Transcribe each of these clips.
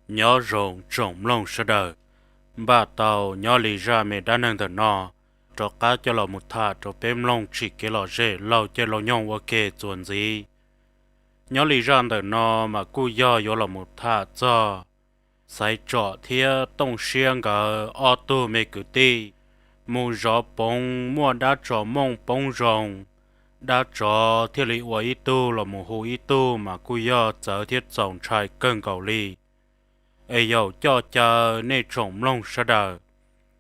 Nyob zoo tsoom mloog sawv daws, npaj tau nyob li zaj me dab neeg ntawm no rov qab coj los mus tham rau peb mloog tsim kev lom zem laug caij laug nyoog ua ke txuas ntxiv. Nyob li zaj ntawm no mas kuj yog yuav los mus tham txog Xaiv Tsom thiab Tooj Siab nkawd ob tug me kwv tij mus zov poov muaj dab tsov mooj poob zoo, dab tsov thiaj li ua ib tug los mus hu ib tug mas kuj yog txawv thiab txaus ntshai kawg nkaus li. Es yaum coj caw nej tsoom mloog sawv daws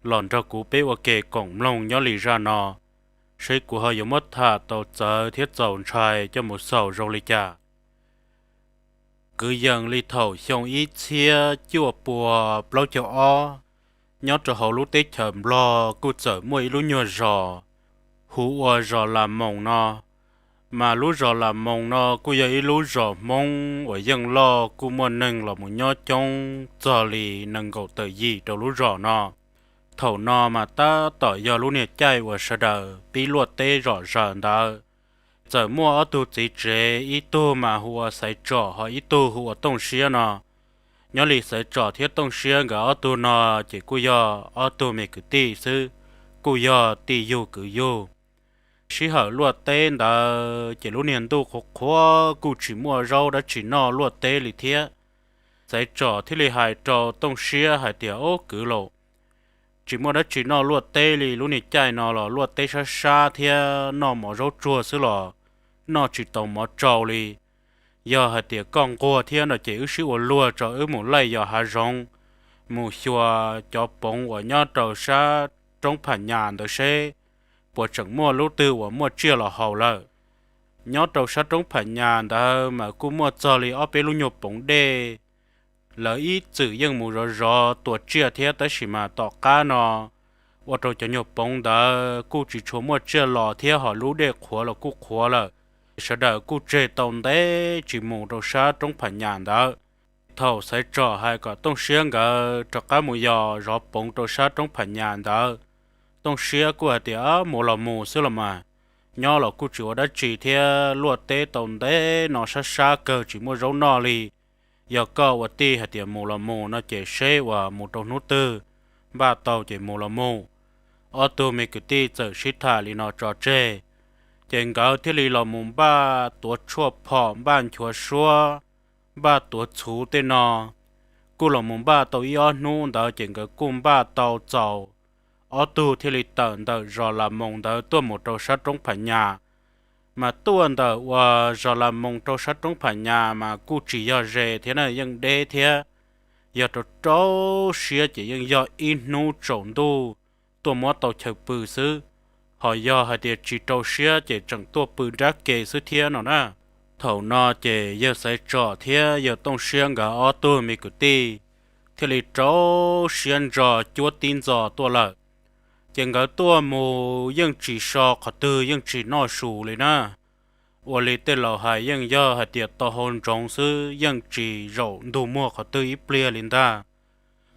los nrog kuv peb ua ke koom mloog nyob li zaj no, seb kuv ho yuav muab tham tau txawv thiab txaus ntshai coj mus xaus zoo li cas. Kwv yees li thaum xyoo ib txhiab cuaj pua plaub caug ob, nyob rau hauv lub teb chaws Nplog kuj txawm muaj ib lub nyuag zos hu ua zos Las Moos no. Mas lub zos Las Moos no kuj yog ib lub zos Hmoob uas yeej loj kuj muaj neeg los mus nyob coob txog li nees nkaum tawm yim rau lub zos no. Thaum no mas tab tom yog lub niag caij uas sawv daws pib luaj teb zom zaws ntawd. Txawm muaj ob tug txiv tsev, ib tug mas hu ua Xaiv Tsom ho ib tug hu ua Tooj Siab no. Nyob li Xaiv Tsom thiab Tooj Siab nkawd ob tug no ces kuj yog ob tug me kwv tij xwb, kuj yog tij yug kwv yug. Sij hawm luaj teb ntawd ces lub niag ntuj qhuav qhuav kuj tsis muaj zaub dab tsi noj luaj teb li thiab. Xaiv Tsom thiaj li hais rau Tooj Siab hais tias, Ob kwv laus, tsis muaj dab tsi noj luaj teb li, lub niag caij no los luaj teb sab sab thiab noj mov zaub tsuag xwb los noj tsis tau mov tsau li. Yog hais tias koj nquag thiab no ces wb sib ua luag tso, wb mus laij yos hav zoov, mus xyuas cov poov uas nyob rau sab roob Pham Nyas ntawd seb puas tseem muaj lub twg uas muaj tsiaj los haus lawm. Nyob rau sab roob Pham Nyas ntawd mas kuj muaj txog li ob peb lub nyuag poov dej. Lawv ib txwm yeej mus zov zov tua tsiaj thiab, tab sis mas tom qab no ua rau cov nyuag poov ntawd kuj tsis tshua muaj tsiaj los thiab, ho lub dej qhuav los kuj qhuav lawm. Sawv daws kuj tseg tau ntev tsis mus rau sab roob Pham Nyas ntawd. Thaum Xaiv Tsom hais kom Tooj Siab nkawd rov qab mus yos zov poov rau sab roob Pham Nyas ntawd, Tooj Siab kuj hais tias, Mus los mus xwb los mas, nyob los kuj tsis ua dab tsi thiab, luaj teb tau ntev no sab sab kawg tsis muaj zaub noj li. Yog koj ua tij hais tias mus los mus no ces seb uas mus rau hnub twg npaj tau ces mus los mus. Ob tug me kwv tij txawm sib tham li no tso tseg, ces nkawd thiaj li los mus npaj tuav tshuaj phom, npaj nchuav suab, npaj tuav txhuv tej no. Kuj los mus npaj tau ib ob hnub ntawd ces nkawd kuj npaj tau txaus, ob tug thiaj li tawm ntawm zos Las Moos ntawd tuaj mus rau sab roob Pham Nyas. Mas tuaj ntawm uas zos Las Moos rau sab roob Pham Nyas mas kuj tsis yog ze thiab na, yeej deb thiab. Yog rau rau siab ces yeej yog ib hnub tsaus ntuj tuaj muab tau chaw pw xwb, ho yog hais tias tsis rau siab ces tseem tuaj pw nrab ke xwb thiab no na. Thaum no ces yawg Xaiv Tsom thiab yawg Tooj Siab nkawd ob tug me kwv tij thiaj li rau siab ntso cuab tib ntxo tuaj lawm. Ces nkawd tuaj mus yeej tsis so qhov twg, yeej tsis noj su li na. Ua li tej laus hais yeej yog hais tias tau hau ntsoov xwb, yeej tsis zaum ntug muag qhov twg ib pliag li ntag.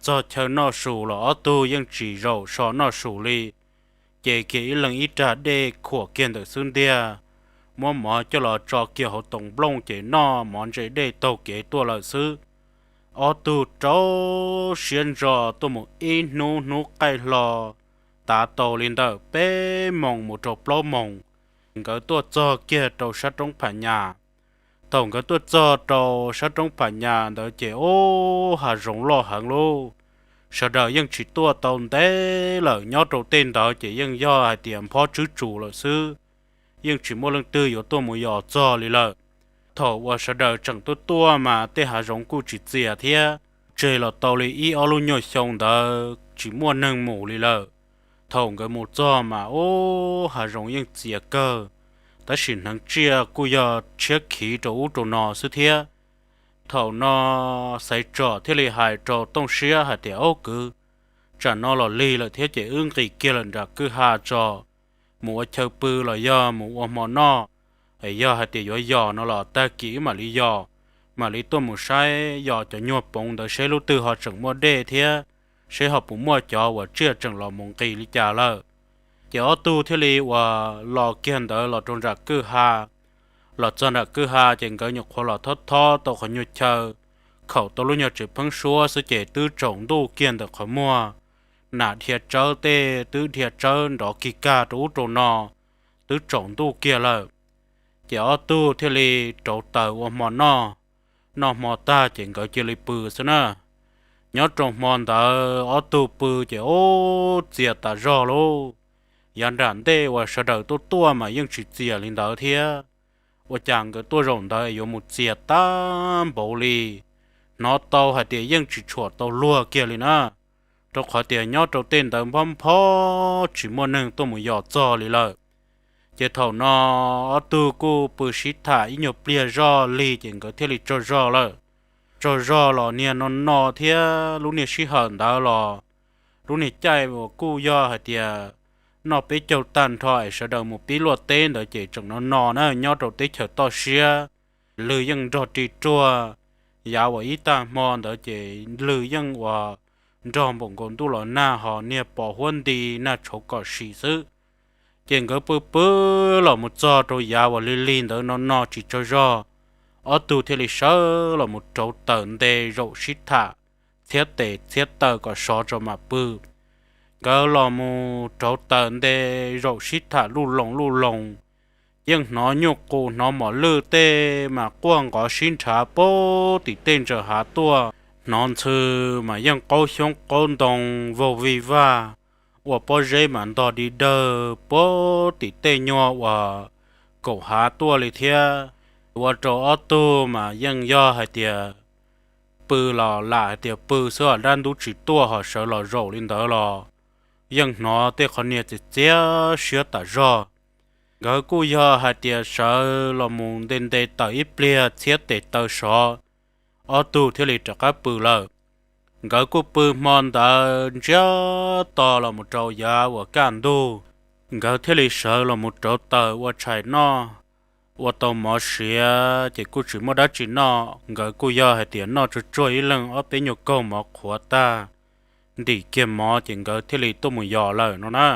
Txog chaw noj su los ob tug yeej tsis zaum so noj su li. Ces kiag ib leeg ib rag dej khuam kiag ntawm xub ntiag, muab mov coj los tso kiag hauv toos nplooj ces noj mov ntse dej taug kev tuaj lawm xwb. Ob tug rau siab ntso tuaj mus ib hnub, hnub qaij hlo tav tau li ntawm peb moos mus rau plaub moos, nkawd tuaj txog kiag rau sab roob Pham Nyas. Thaum nkawd tuaj txog rau sab roob Pham Nyas ntawd ces ub, hav zoov loj heev lauj. Sawv daws yeej tsis tuaj tau ntev lawm, nyob rau tej ntawd ces yeej yog hais tias nphob tswb tsuv lawm xwb, yeej tsis muaj leej twg yuav tuaj mus yos txog li lawm. Thaum uas sawv daws tseem tuaj tuaj mas tej hav zoov kuj tsis txias thiab, tseg los tau li ib ob lub nyuag xyoo ntawd tsis muaj neeg mus li lawm. Thaum nkawd mus txog mas ub, hav zoov yeej txias kawg, tab sis hneev tsiaj kuj yog tshiab khiv rau ub rau no xwb thiab. Thaum no Xaiv Tsom thiaj li hais rau Tooj Siab hais tias, Ob kwv, tsam no los lig lawm thiab ces wb nqis kiag lawm nram kwj ha tso, mus ua chaw pw los yog mus ua hmo noj. Es yog hais tias yuav yos no los tag kis wb mam li yos, mam li tuaj mus saib yos cov nyuag poov ntawd seb lub twg ho tseem muaj dej thiab, seb ho puas muaj cov uas tsiaj tseem los mus nqis li cas lawm. Ces ob tug thiaj li uas los kiag ntawd los rau nram kwj ha. Los txog nram kwj ha ces nkawd nyuam qhuav los thob thob tau qhov nyuag chaw, khaum tau lub nyuag tsev pheeb suab xwb ces twb tsaus ntuj kiag ntawm qhov muag. Nas dhia tsawb tej twb dhia tsawb nrov kig kag rau ub rau no, twb tsaus ntuj kiag lawm. Ces ob tug thiaj li rauv taws ua hmo noj. Noj hmo tag ces nkawd cia li pw xwb na. Nyob rau hmo ntawd ob tug pw ces ub txias tas zog lauj. Yav nram ntej uas sawv daws tuaj tuaj mas yeej tsis txias li ntawd thiab. Ua cas nkawd tuaj zaum ntawd yuav mus txias tag npaum li? Hnov tau hais tias yeej tsis tshuam tau luag kiag li na, rau qhov tias nyob rau tej ntawd nphob nphob tsis muaj neeg tuaj mus yos txog li lawm. Ces thaum no ob tug kuj pw sib tham ib nyuag pliag zoj lig ces nkawd thiaj li tsaug zog lawm. Tsaug zog los niag no no thiab lub niag sij hawm ntawd los lub niag caij uas kuj yog hais tias noj peb caug tag nrho es sawv daws mus pib luaj teb ntawd ces tseem no no na nyob rau teb chaws toj siab, lwg yeej nrog ri ruag. Yav uas ib tag hmo ntawd ces lwg yeej uas nrog npaum nkaus ntuj los nag ho niag pos huab nti nag tshauv kom sim xwb. Ces nkawd pw pw los mus txog rau yav uas lig lig ntawd no no tsis tsaug zog, ob tug thiaj li sawv los mus rauv taws nte zaum sib tham, txhiab tes txhiab taw kom sov tso mam pw. Nkawd los mus rauv taws nte zaum sib tham luj loos luj loos, yeej hnov nyuj qus hnov mos lwj tej mas quaj nqov sib nrhav puag tim tej ntsaws hav tuaj, hnov ntxhw mas yeej qaub xyoob qaub ntoo vaug vij vag, ua pob zeb mas ntog di dawg puag tim tej nyuag uas kaum hav tuaj li thiab. Ua rau ob tug mas yeej yog hais tias pw los lam hais tias pw xwb os, dab ntub tsis tuaj ho sawv los zaum li ntawd los yeej hnov tej qhov niag txias txias siab tas zog. Nkawd kuj yog hais tias sawv los mus nte nte taws ib pliag txhiab tes taw sov, ob tug thiaj li rov qab pw lawm. Nkawd kuj pw hmo ntawd ntsiag to los mus rau yav uas kaj ntug, nkawd thiaj li sawv los mus rauv taws ua tshais noj. Ua tau mov siav ces kuj tsis muaj dab tsi noj, nkawd kuj yog hais tias noj tsuag tsuag ib leeg ob peb nyuag kaug mov qhuav tag, ntim kiag mov ces nkawd thiaj li tuaj mus yos lawm no na.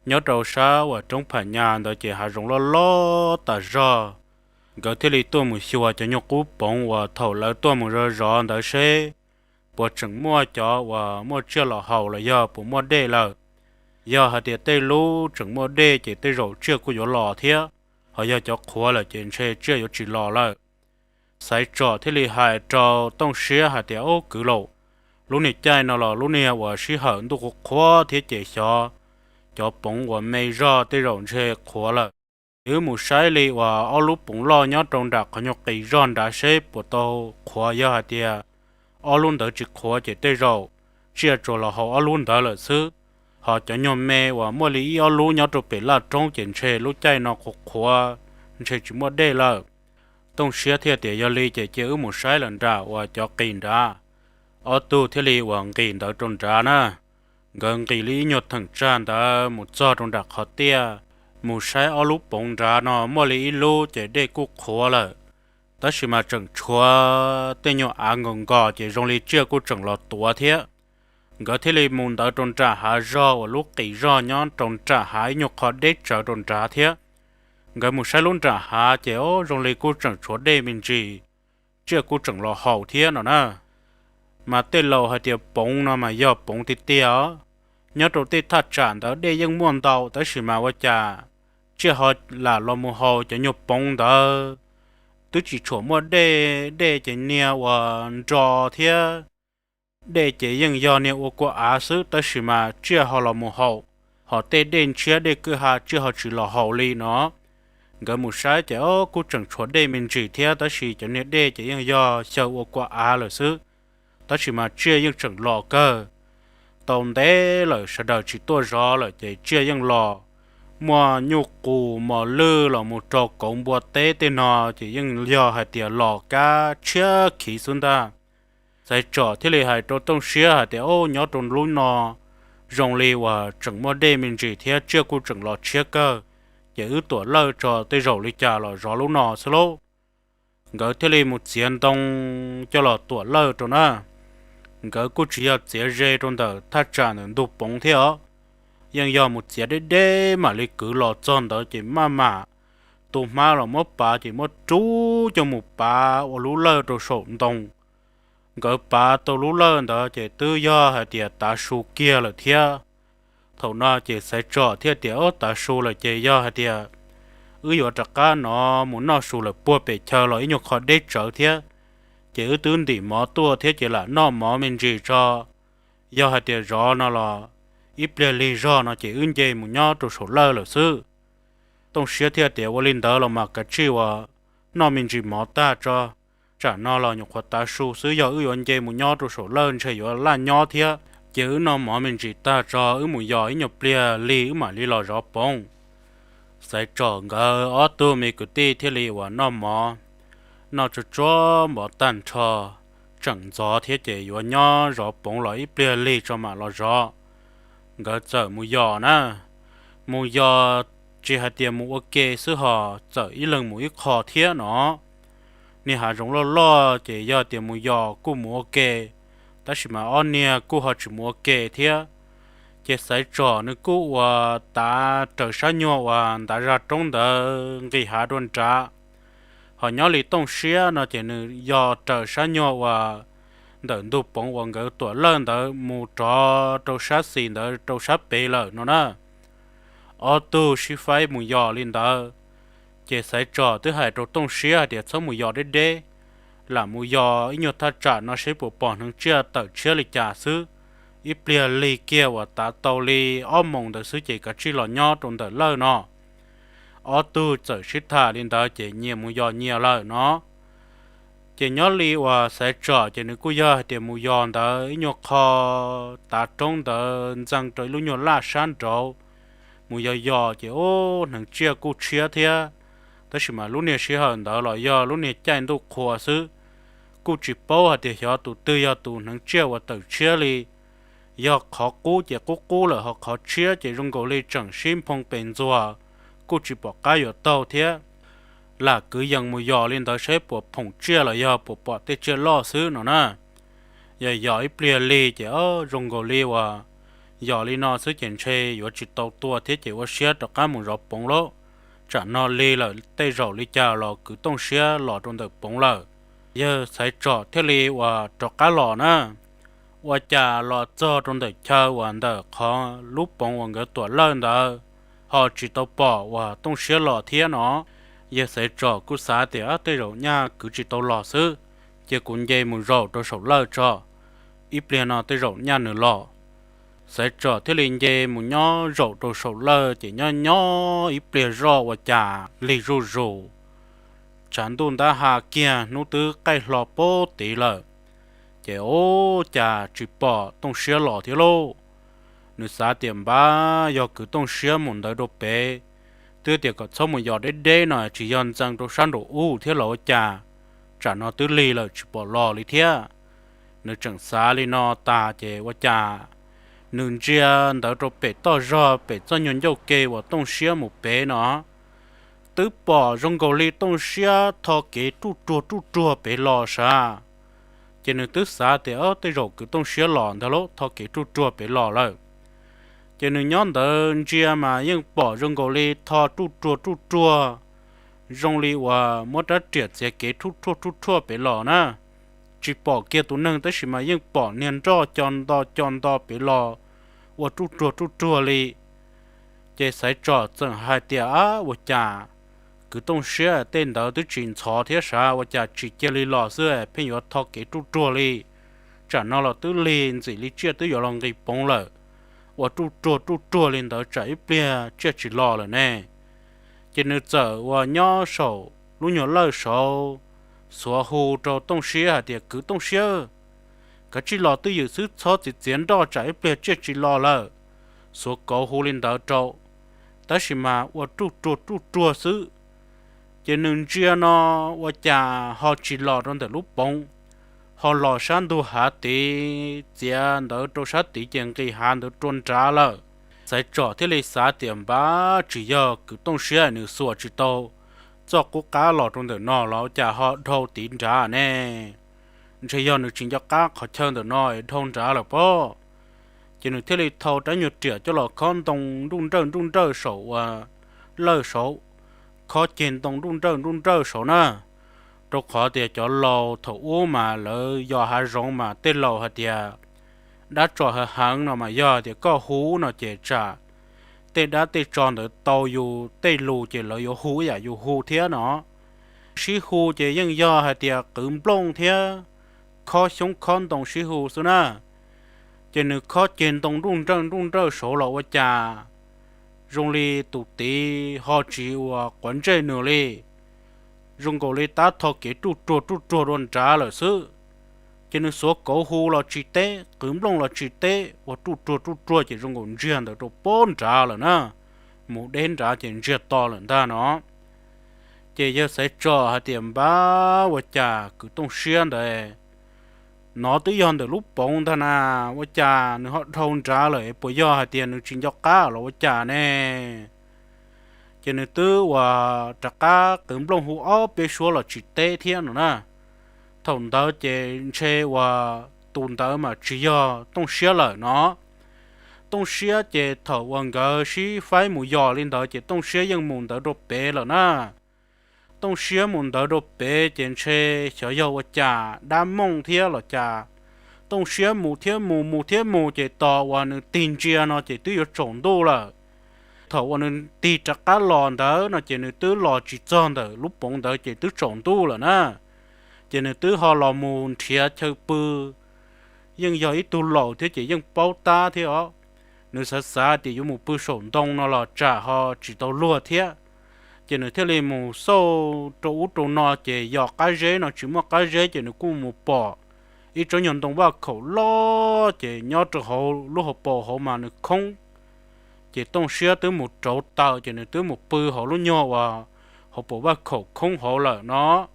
Nyob rau sab uas roob Pham Nyas ntawd ces hav zoov loj loj tas zog, nkawd thiaj li tuaj mus xyuas cov nyuag qub poov uas thaum lawv tuaj mus zov zov ntawd seb puas tseem muaj cov uas muaj tsiaj los haus los yog puas muaj dej lawm. Yog hais tias tej lub tseem muaj dej ces tej zaum tsiaj kuj yuav los thiab, ho yog cov qhuav lawm ces ntshe tsiaj yuav tsis los lawm. Xaiv Tsom thiaj li hais rau Tooj Siab hais tias, Ub kwv laus, lub niag caij no los lub niag uas sij hawm ntuj qhuav qhuav thiab ces xyov cov poov uas me zog tej zaum ntshe qhuav lawm. Wb mus saib li uas ob lub poov loj nyob rau nram qhov nyuag qis zog nrad seb puas tau qhuav, yog hais tias ob lub ntawd tsis qhuav ces tej zaum tsiaj tsuas los haus ob lub ntawd lawm xwb. Ho cov nyuag me uas muaj li ib ob lub nyob rau pem laj roob ces ntshe lub caij no qhuav qhuav, ntshe tsis muaj dej lawm. Tooj Siab thiaj tias, Yog li ces cia wb mus saib lawm nram uas cov qis nrad. Ob tug thiaj li uas nqis ntawd rau nrad na. Nkawd nqis li ib nyuag theem tsag ntawd mus txog rau nram qhov tiaj, mus saib ob lub poov nrad no muaj li ib lub ces dej kuj qhuav lawm, tab sis mas tseem tshuav tej nyuag av nkaus nkos ces zoo li tsiaj kuj tseem los tuav thiab. Nkawd thiaj li mus ntawd rau nram hav zog uas lub qis zog nyob rau nram hav ib nyuag qho deb tsawv rau nrad thiab. Nkawd mus saib lub nram hav ces o zoo li kuj tseem tshuav dej me ntsis, tsiaj kuj tseem los haus thiab no na. Mas tej laus hais tias poov no mas yog poov tiag tiag os. Nyob rau tej thaj tsam ntawd dej yeej muaj ntau tab sis mas ua cas tsiaj ho lam los mus haus cov nyuag poov ntawd. Twb tsis tshua muaj dej, dej ces niag uas nro thiab, dej ces yeej yog niag ua kua av xwb tab sis mas tsiaj ho los mus haus, ho tej dej ntshiab dej kwj ha tsiaj ho tsis los haus li no. Nkawd mus saib ces o kuj tseem tshuav dej me ntsis thiab tab sis cov niag dej ces yeej yog xyaw ua kua av lawm xwb, tab sis mas tsiaj yeej tseem los kawg. Tau ntev lawm sawv daws tsis tuaj zov lawm ces tsiaj yeej los, muaj nyuj qus mos lwj los mus rau kauv npua teb tej no ces yeej yog hais tias los kab tshiab khiv xwb ntag. Xaiv Tsom thiaj li hais rau Tooj Siab hais tias, Ob, nyob rau lub no zoo li uas tseem muaj dej me ntsis thiab tsiaj kuj tseem los tshiab kawg, ces wb tuam lawj tso tej zaum li cas los zov lub no xwb lauj. Nkawd thiaj li mus txiav ntoo coj los tuam lawj rau na. Nkawd kuj tsis yog txiav ze rau ntawm thaj tsam ntawm ntug poov thiab os, yeej yog mus txiav deb deb mam li kwv los txog ntawd ces maj mam tu hmab los muab pav ces muab rub coj mus pav ua lub lawj rau saum ntoo. nkawd pav tau lub lawj ntawd ces twb yog hais tias tav su kiag lawm thiab. Thaum no ces Xaiv Tsom thiaj tias, Ob, tav su lawm ces yog hais tias wb yuav rov qab no mus noj su lawm puag pem chaw los ib nyuag qho deb tsawv thiab, ces wb twb ntim mov tuaj thiab ces lam noj mov me ntsis tso. Yog hais tias zov no los ib pliag lig zog no ces wb nce mus nyob rau saum lawj lawm xwb. Tooj Siab thiaj tias, Ua li ntawd los mas kav tsij uas noj me ntsis mov tag tso, tsam no los nyuam qhuav tav su xwb, yog wb yuav nce mus nyob rau saum lawj ntshe yuav laj nyob thiab. Ces wb noj mov me ntsis tag tso, wb mus yos ib nyuag pliag lig wb mam li los zov poov. Xaiv Tsom nkawd ob tug me kwv tij thiaj li uas noj mov, noj tsuag tsuag mov tag nrho, tseem ntxov thiab ces yuav nyob zov poov los ib pliag lig tso mam los zov. Nkawd txawm mus yos na, mus yos tsis hais tias mus ua ke xwb ho txawm ib leeg mus ib qho thiab no. Niag hav zoov loj loj ces yog tias mus yos kuj mus ua ke, tab sis mas ob niag kuj ho tsis mus ua ke thiab. Ces Xaiv Tsom nws kuj uas tav raws sab nyuag uas ntav zaj roob ntawd nqis hav dua nrad, ho nyob li Tooj Siab no ces nws yos raws sab nyuag uas ntawm ntug poov uas nkawd tuam lawj ntawd mus rov rau sab xis ntawd rau sab pem lawm no na. Ob tug sib faib mus yos li ntawd, ces Xaiv Tsom twb hais rau Tooj Siab hais tias, Txhob mus yos deb deb, lam mus yos ib nyuag thaj tsam no seb puas pom hneev tsiaj tawm tshiab li cas xwb. Ib pliag lig kiag uas tav tau li ob moos ntawd xwb ces kav tsij los nyob rau ntawm lawj no. Ob tug txawm sib tham li ntawd ces nyias mus yos nyias lawm no. Ces nyob li uas Xaiv Tsom ces nws kuj yog hais tias mus yos ntawd ib nyuag qho tav roob ntawd ntxeev rau ib lub nyuag laj sab nraud, mus yos yos ces ub hneev tsiaj kuj tshiab thiab. Tab sis mas lub niag sij hawm ntawd los yog lub niag caij ntuj qhua xwb, kuj tsis paub hais tias xyov tus twg yog tus hneev tsiaj uas tawm tshiab li. Yog qhov qub ces qub qub lawm, ho qhov tshiab ces zoo nkaus li tseem sib nphoo pes ntxuag, kuj tsis pom qab yuav taug thiab. Lam kwv yees mus yos li ntawd saib puas phoom tsiaj los yog puas pom tej tsiaj loj xwb no na. Yog yos ib pliag lig ces zoo nkaus li uas yos li no xwb ces ntshe yuav tsis tau tua thiab ces ua siab rov qab mus zov poov lauj. Tsam no lig lawm tej zaum li cas los kwv Tooj Siab los rau ntawm poov lawm. Yawg Xaiv Tsom thiaj li uas rov qab los na. Ua cas los txog rau ntawm chaw uas ntawm qhov lub poov uas nkawd tuam lawj ntawd, ho tsis tau pom uas Tooj Siab los thiab no. Yawg Xaiv Tsom kuj xav tias tej zaum nyaj kwv tsis tau los xwb, cia kuv nce mus zaum rau saum lawj tso, ib pliag no tej zaum nyaj nws los. Xaiv Tsom thiaj li nce mus nyob zaum rau saum lawj ces nyob nyob ib pliag zoj ua cas lig zuj zus, tshav ntuj ntab ha kiag hnub twb qaij hlo pab tid lawm. Ces ub cas tsis pom Tooj Siab los thiab lauj. Nws xav tias npab yog kwv Tooj Siab mus ntawd rau pem, twb tias kom txhob mus yos deb deb no tsis yog ntxeev rau sab nraum ub thiab los ua cas, tsam no twb lig lawm tsis pom los li thiab. Nws tseem xav li no tas ces ua cas nws ntsia ntawd rau pem toj zog pem txoj nyuag ncauj ke uas Tooj Siab mus pem no, twb pom zoo nkaus li Tooj Siab tho kev ruj ruag ruj ruag pem los sav. Ces nws twb xav tias tej zaum kwv Tooj Siab los ntag lauj, tho kev ruj ruag pem los lawm. Ces nws nyob ntawd ntsia mas yeej pom zoo nkaus li tho ruj ruag ruj ruag, zoo li uas muab rab riam txiav kev ruj ruag ruj ruag pem los na. Tsis pom kiag tus neeg tab sis mas yeej pom niag nroj co nto co nto pem los ua ruj ruag ruj ruag li. Ces Xaiv Tsom txawm hais tias, Ab, ua cas kwv Tooj Siab tej ntawd twb tsis ntxhov thiab sav, ua cas tsis cia li los xwb pheej yuav tho kev ruj ruag li? Tsam no los twb lig ntxim li tsiaj twb yuav los nqis poov lawm, ua ruj ruag ruj ruag li ntawd tsam ib pliag tsiaj tsis los lawm ne. Ces nws txawm uas nyob saum lub nyuag lawj saud xuav hu rau Tooj Siab hais tias, Kwv Tooj Siab, kav tsij los twj ywm xwb, txhob txiav txiav nroj tsam ib pliag tsiaj tsis los lawm. Xuav kauv hu li ntawd rau, tab sis mas ua ruj ruag ruj ruag xwb. Ces nws ntsia no ua cas ho tsis los rau ntawm lub poov, ho los sab ntug hav tid, txiav ntawd rau sab tid ces nqis hav ntawd rau nrad lawm. Xaiv Tsom thiaj li xav tias npab tsis yog kwv Tooj Siab nws xuas tsis tau txoj qub qab los rau ntawm no los cas ho dhau tid nrad ne. Ntshe yog nws tsis nco qab qhov chaw ntawm no es dhau nrad lawm pob. Ces nws thiaj li thau rab nyuag riam coj los khob ntoo nruj nrawj nruj nrawj saum uas lawj saud, khob ceg ntoo nruj nrawj nruj nrawj saud na. Rau qhov tias cov laus thaum ub mas lawv yos hav zoov mas tej laus hais tias dab tsov heev heev no mas yog tias koj hu no ces tsam tej dab tej tsov ntawd tau yus tej lus ces lawv yuav hu ib yam yus hu thiab no. Sib hu ces yeej yog hais tias qwv nplooj thiab khob xyoob khob ntoo sib hu xwb na. Ces nws khob ceg ntoo nruj nrawj nruj nrawj saud los ua cas zoo li tus tid ho tsis ua quav ntsej nws li, zoo nkaus li tab tho kev ruj ruag ruj ruag dua nrad lawm xwb. Ces nws xuav kauv hu los tsis teb, qwv nplooj los tsis teb, ua ruj ruag ruj ruag ces zoo nkaus ntsiag ntawd rau pab nrad lawm na, mus deb nrad ces ntsiag to lawm ntag no. Ces yawg Xaiv Tsom hais tias npab ua cas kwv Tooj Siab ntawd no twb yog ntawm lub poov ntag na, ua cas nws ho dhau nrad lawm, puas yog hais tias nws tsis nco qab los ua cas ne? Ces nws twb ua rov qab qwv nplooj hu ob peb suab los tsis teb thiab no na. Thaum ntawd ces ntshe ua tus ntawd mas tsis yog Tooj Siab lawm no. Tooj Siab ces thaum uas nkawd sib faib mus yos li ntawd ces Tooj Siab yeej mus ntawd rau pem lawm na. Tooj Siab mus ntawd rau pem ces ntshe xyov yog ua cas dab mooj thiab los cas, Tooj Siab mus thiab mus mus thiab mus ces tos uas nws tig ntsia no ces twb yuav tsaus ntuj lawm. Thaum uas nws tig rov qab los ntawd no ces nws twb los tsis txog ntawm lub poov ntawd ces twb tsaus ntuj lawm na. Ces nws twb ho los mus nrhiav chaw pw, yeej yog ib tug laus thiab ces yeej paub tab thiab os. Nws xav xav tias yuav mus pw saum ntoo no los tsam ho tsis tau luag thiab. Ces nws thiaj li mus xauj rau ub rau no ces yos qab zeb no tsis muaj qab zeb ces nws kuj mus pom ib tsob nyuag ntoo vaj khaum loj ces nyob rau hauv lub hauv paus hauv mas nws khoob. Ces Tooj Siab twb mus rauv taws ces nws twb mus pw hauv lub nyuag uas hauv paus vaj khaum khoob hauv lawm no.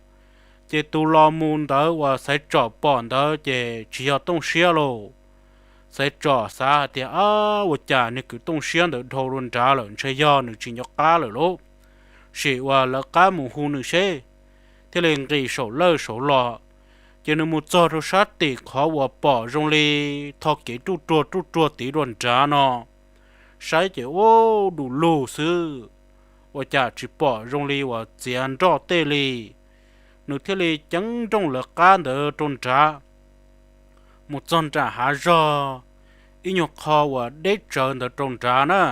Ces tus los mus ntawd uas Xaiv Tsom pom ntawd ces tsis yog Tooj Siab lauj. Xaiv Tsom xav hais tias, Ab, ua cas niag kwv Tooj Siab ntawd dhau rau nrad lawm, ntshe yog nws tsis nco qab lawm lauj. Sim uas lawv qab mus hu nws seb. Thiaj li nqis saum lawj saud los, ces nws mus txog rau sab tim qhov uas pom zoo li tho kev ruj ruag ruj ruag tid dua nrad no. Saib ces ua du lug xwb, ua cas tsis pom zoo li uas txiav nroj tej li. Nws thiaj li ceev nrooj lawv qab ntawd rau nrad, mus txog nram hav zog ib nyuag qho uas deb tsawv ntawd rau nrad na.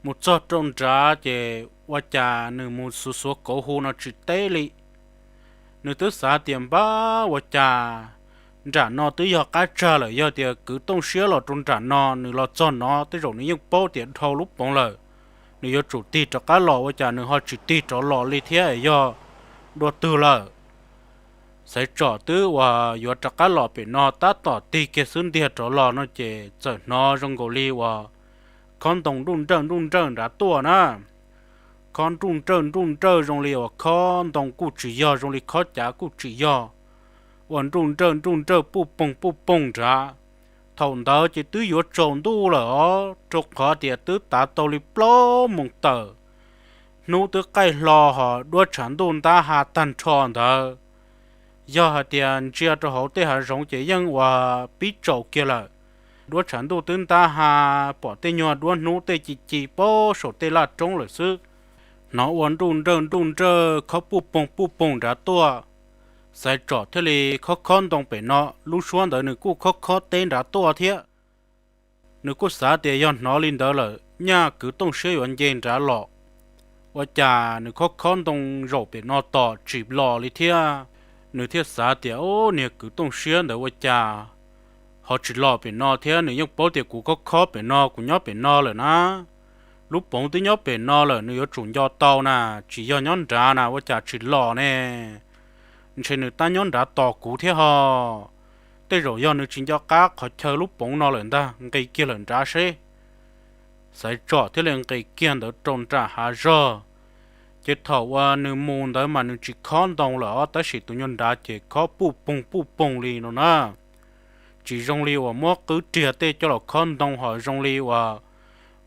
Mus txog rau nrad ces ua cas nws mus xuav xuav kauv hu no tsis teb li. Nws twb xav tias npab ua cas nram no twb yog qab tsag lawm, yog tias kwv Tooj Siab los rau nram no nws los txog no tej zaum nws yeej paub tias dhau lub poov lawm, nws yuav tsum tig rov qab los, ua cas nws ho tsis tig rov los li thiab, yog dua twg lawm. Xaiv Tsom twb uas yuav rov qab los pem no tab tom tig kiag xwb ntiag rov los no ces txawm hnov zoo nkaus li uas khob ntoo nruj nrawj nruj nrawj nrad tuaj na. Khob nruj nrawj nruj nrawj zoo li uas khob ntoo kuj tsis yog, zoo li khob cav kuj tsis yog, uas nruj nrawj nruj nrawj puj poog puj poog nrad. Thaum ntawd ces twb yuav tsaus ntuj lawm os, rau qhov tias twb tav tau li plaub moos tawm, hnub twb qaij hlo ho duab tshav ntuj ntab ha tag nrho ntawd. Yog hais tias ntsia rau hauv tej hav zoov ces yeej uas pib tsaus kiag lawm. Duab tshav ntuj twb ntab ha, pom tej nyuag duab hnub tej ci ci paub saum tej laj roob lawm xwb. Hnov ua nruj nrawj nruj nrawj khob puj poog puj poog nrad tuaj, Xaiv Tsom thiaj li khob khob ntoo pem no, lub suab ntawd nws kuj khob khob teb nrad tuaj thiab. Nws kuj xav tias yog hnov li ntawd lawm nyaj kwv Tooj Siab yuav nce nrad los, ua cas nws khob khob ntoo zaum pem no tos tsis los li thiab. Nws thiaj xav tias, Ub, niag kwv Tooj Siab ntawd ua cas ho tsis los pem no thiab, nws yeej paub tias kuv khob khob pem no, kuv nyob pem no lawm na. Lub poov twb nyob pem no lawm, nws yuav tsum nco tau na, tsis yog nyob nrad na, ua cas tsis los ne? Ntshe nws tab nyob nrad tos kuv thiab ho. Tej zaum yog nws tsis nco qab qhov chaw lub poov no lawm ntag, nqis kiag lawm nrad seb. Xaiv Tsom thiaj li nqis kiag ntawd rau nram hav zog. Ces thaum uas nws mus ntawd mas nws tsis khob ntoo lawm os, tab sis tus nyuag nrad ces khob puj poog puj poog li no na. Tsis zoo li uas muab qwb riag tej coj los khob ntoo, ho zoo li uas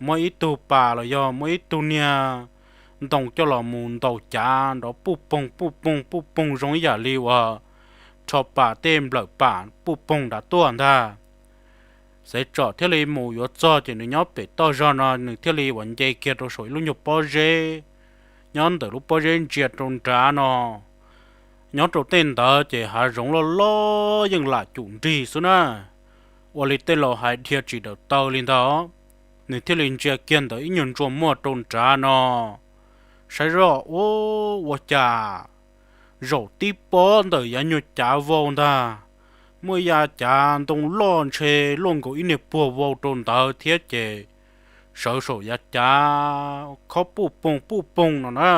muab ib tug pas los yog muab ib tug niag ntoo coj los mus ntaus cav nrov puj poog puj poog puj poog zoo ib yam li uas rho pas tej nplawm pam puj poog nrad tuaj ntag. Xaiv Tsom thiaj li mus yuav txog ces nws nyob pem toj zog no, nws thiaj li uas nce kiag rau saum ib lub nyuag pob zeb, nyob ntawm lub pob zeb ntsia rau nrad no. Nyob rau tej ntawd ces hav zoov loj loj yeej lam cum nrig xwb na. Ua li tej laus hais dhia tsis daws taw li ntag, nws thiaj li ntsia kiag ntawd ib nyuag ntsuas muag rau nrad no, saib zoj ua, ua cas zaum tib pob ntawm yav nyuag cav vau ntag, muaj yav cav ntoo loj ntshe luaj nkaus ib niag puag vau rau ntawd thiab ces sawv saum yav cav khob puj poog puj poog no na.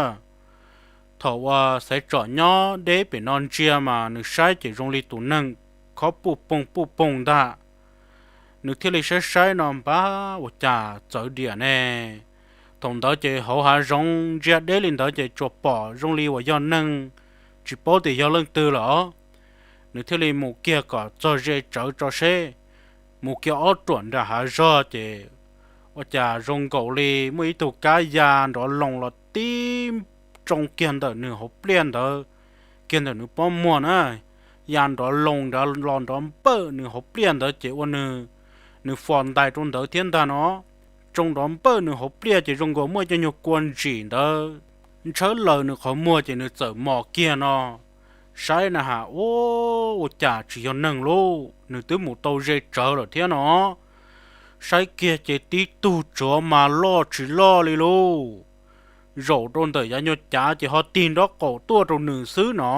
Thaum uas Xaiv Tsom nyob deb pem no ntsia mas nws saib ces zoo li tus neeg khob puj poog puj poog ntag. Nws thiaj li saib saib no npab ua cas txawv diam ne. Thaum ntawd ces hauv hav zoov ntsia deb li ntawd ces tsuas pom zoo li uas yog neeg, tsis paub tias yog leej twg lawm os. Nws thiaj li mus kiag kom txog ze tsawv tso seb, mus kiag ob ruam nram hav zog ces ua cas zoo nkaus li muaj ib tug kab ya nrov loo los tib tsoo kiag ntawm nws hauv pliaj ntawd, kiag ntawm nws pob muag na. Ya nrov loo nrad los nrov npawj nws hauv pliaj ntawd ces ua nws, nws fos ntais rau ntawd thiab ntag no. Tsoo nrov npawj nws hauv pliaj ces zoo nkaus muaj cov nyuag kua ntsim ntawd ntshawb laws nws qhov muag ces nws txawm mos kiag no saib na has, ua, ua cas tsis yog neeg lauj, nws twb mus tau ze tsawv lawm thiab no. Saib kiag ces tib tug tsov mas loj tsis loj li lauj, zaum rau ntawm yav nyuag cav ces ho tig nrob qaum tuaj rau nws xwb no.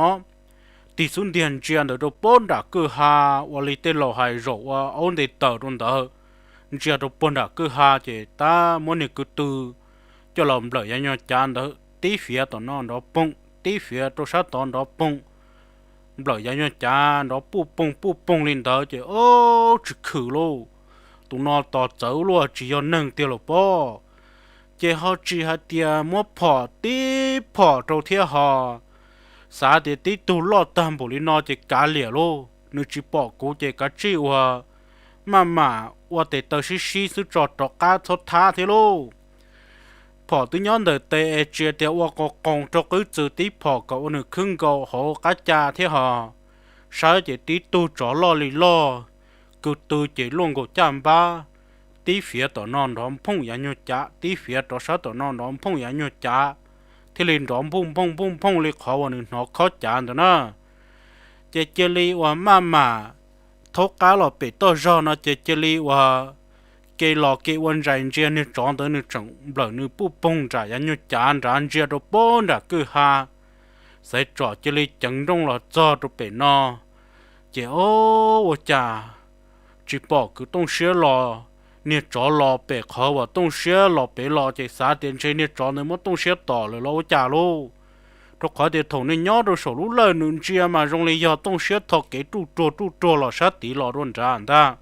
Tig xub ntiag ntsia ntawd rau puag nram kwj ha, ua li tej laus hais zaum ua aub nte taws rau ntawd, ntsia rau puag nram kwj ha ces tab muab niag kwv tw coj los nplawm yav nyuag cav ntawd tib fiav tom no nrov poog, tib fiav rau sab tod nrov poog, nplawm yav nyuag cav nrov puj poog puj poog li ntawd ces ob tsis khwm lauj, tus no tos txawv luaj tsis yog neeg tiag los pob. Ces ho tsis hais tias muab phom tib phom rau thiab ho xav tias tib tug loj tag npaum li no ces kav liam lauj, nws tsis pom kuv ces kav tsij ua maj mam ua tes taw sib sib xwb tso rov qab txhob thab thiab lauj. Phom twb nyob ntawm tes es tsis tias ua qos qoos rau qwb txwm tib phom kom ua nws khwb nkaus hauv qab ca thiab ho. Saib ces tib tug tsov loj li loj, kwv tw ces luaj nkaus caj npab, tib fiav tom no nrov nphooj yav nyuag cav, tib fiav rov sab tom no nrov nphooj yav nyuag cav, thiaj li nrov nphooj nphooj nphooj nphooj li qhov uas nws hnov khob cav ntawd na. Ces cia li uas maj mam thaub qab los pem toj zog no ces cia li uas ke los ke ua ntsais ntsia niag tsov ntawd nws tseem nplawm nws puj poog nram yav nyuag cav nrad ntsia rau puag nram kwj ha. Xaiv Tsom cia li ceev nrooj los txog rau pem no, ces ob ua cas tsis pom kwv Tooj Siab los, niag tsov los pem qhov uas Tooj Siab los pem los ces xav tias ntshe niag tsov ntawd muab Tooj Siab tom lawm los ua cas lauj. Rau qhov tias thaum nws nyob rau saum lub lawj nws ntsia mas zoo li yog Tooj Siab tho kev ruj ruag ruj ruag los sab tid los rau nrad ntag.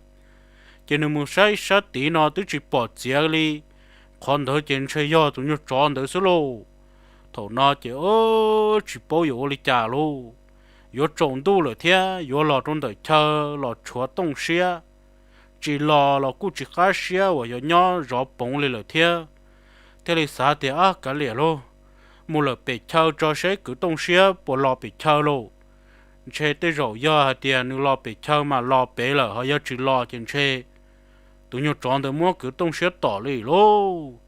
Ces nws mus saib sab tid no twb tsis pom txiav li, qhov ntawd ces ntshe yog tus nyuag tsov ntawd xwb lauj. Thaum no ces tsis paub yuav ua li cas lauj, yuav tsaus ntuj lawm thiab yuav los rau ntawm chaw los tshuav Tooj Siab, tsis los los kuj tsis qab siab uas yuav nyob zov poov li lawm thiab. Thiaj li xav tias ab kav liam lauj, mus lawm pem chaw tso seb kwv Tooj Siab puas los pem chaw lauj. Ntshe tej zaum yog hais tias nws los pem chaw mas los pem lawm ho yog tsis los ces ntshe tus nyuag tsov ntawd muab kwv Tooj Siab tom li lauj.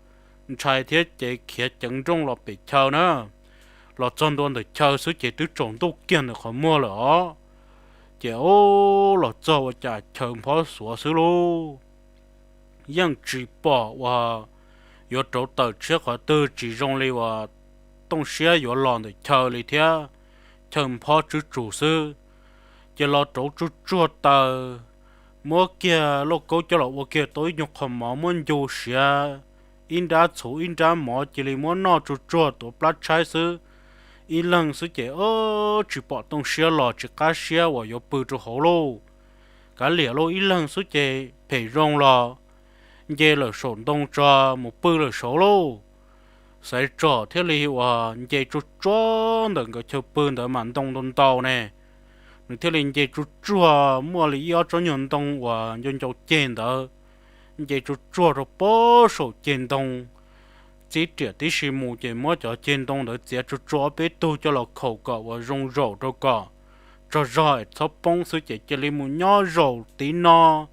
Ntshai thiab ces khiav ceev nrooj los pem chaw na. Los txog ntua ntawm chaw xwb ces twb tsaus ntuj kiag ntawm qhov muag lawm os. Ces ub los txog ua cas chaw nphob xuav xwb lauj. Yeej tsis pom uas yuav rauv taws tshiab qhov twg tsis zoo li uas Tooj Siab yuav los ntawm chaw li thiab, chaw nphob tswb tsug xwb. Ces los rauv tsuj tsuag taws, muab kiag lauj kaub coj los ua kiag tau ib nyuag qho mov muab ncu siav ib nrab txhuv ib nrab mov cia li muab noj tsuj tsuag tuav plab tshaib xwb. Ib leeg xwb ces tsis pom Tooj Siab los tsis qab siab uas yuav pw rau hauv lauj. Kav liam lauj, ib leeg xwb ces phem zoo los nce lawm saum ntoo tso mus pw lawm saud lauj. Xaiv Tsom thiaj li uas nce tsuj tsuag ntawm nkawd chaw pw ntawd mas ntoo ntau ntau ne. Nws thiaj li nce tsuj tsuag muaj li ib ob tsob nyuag ntoo uas ncau ncau ceg ntawd, nce tsuj tsuag rau puag saum ceg ntoo, txib riam tib si mus ces muab cov ceg ntoo ntawd txiav tsuj tsuag ob peb tug coj los khaum kom uas zoo zaum rau kom tsaug zog es txhob poob xwb ces cia li mus nyob zaum tiv no,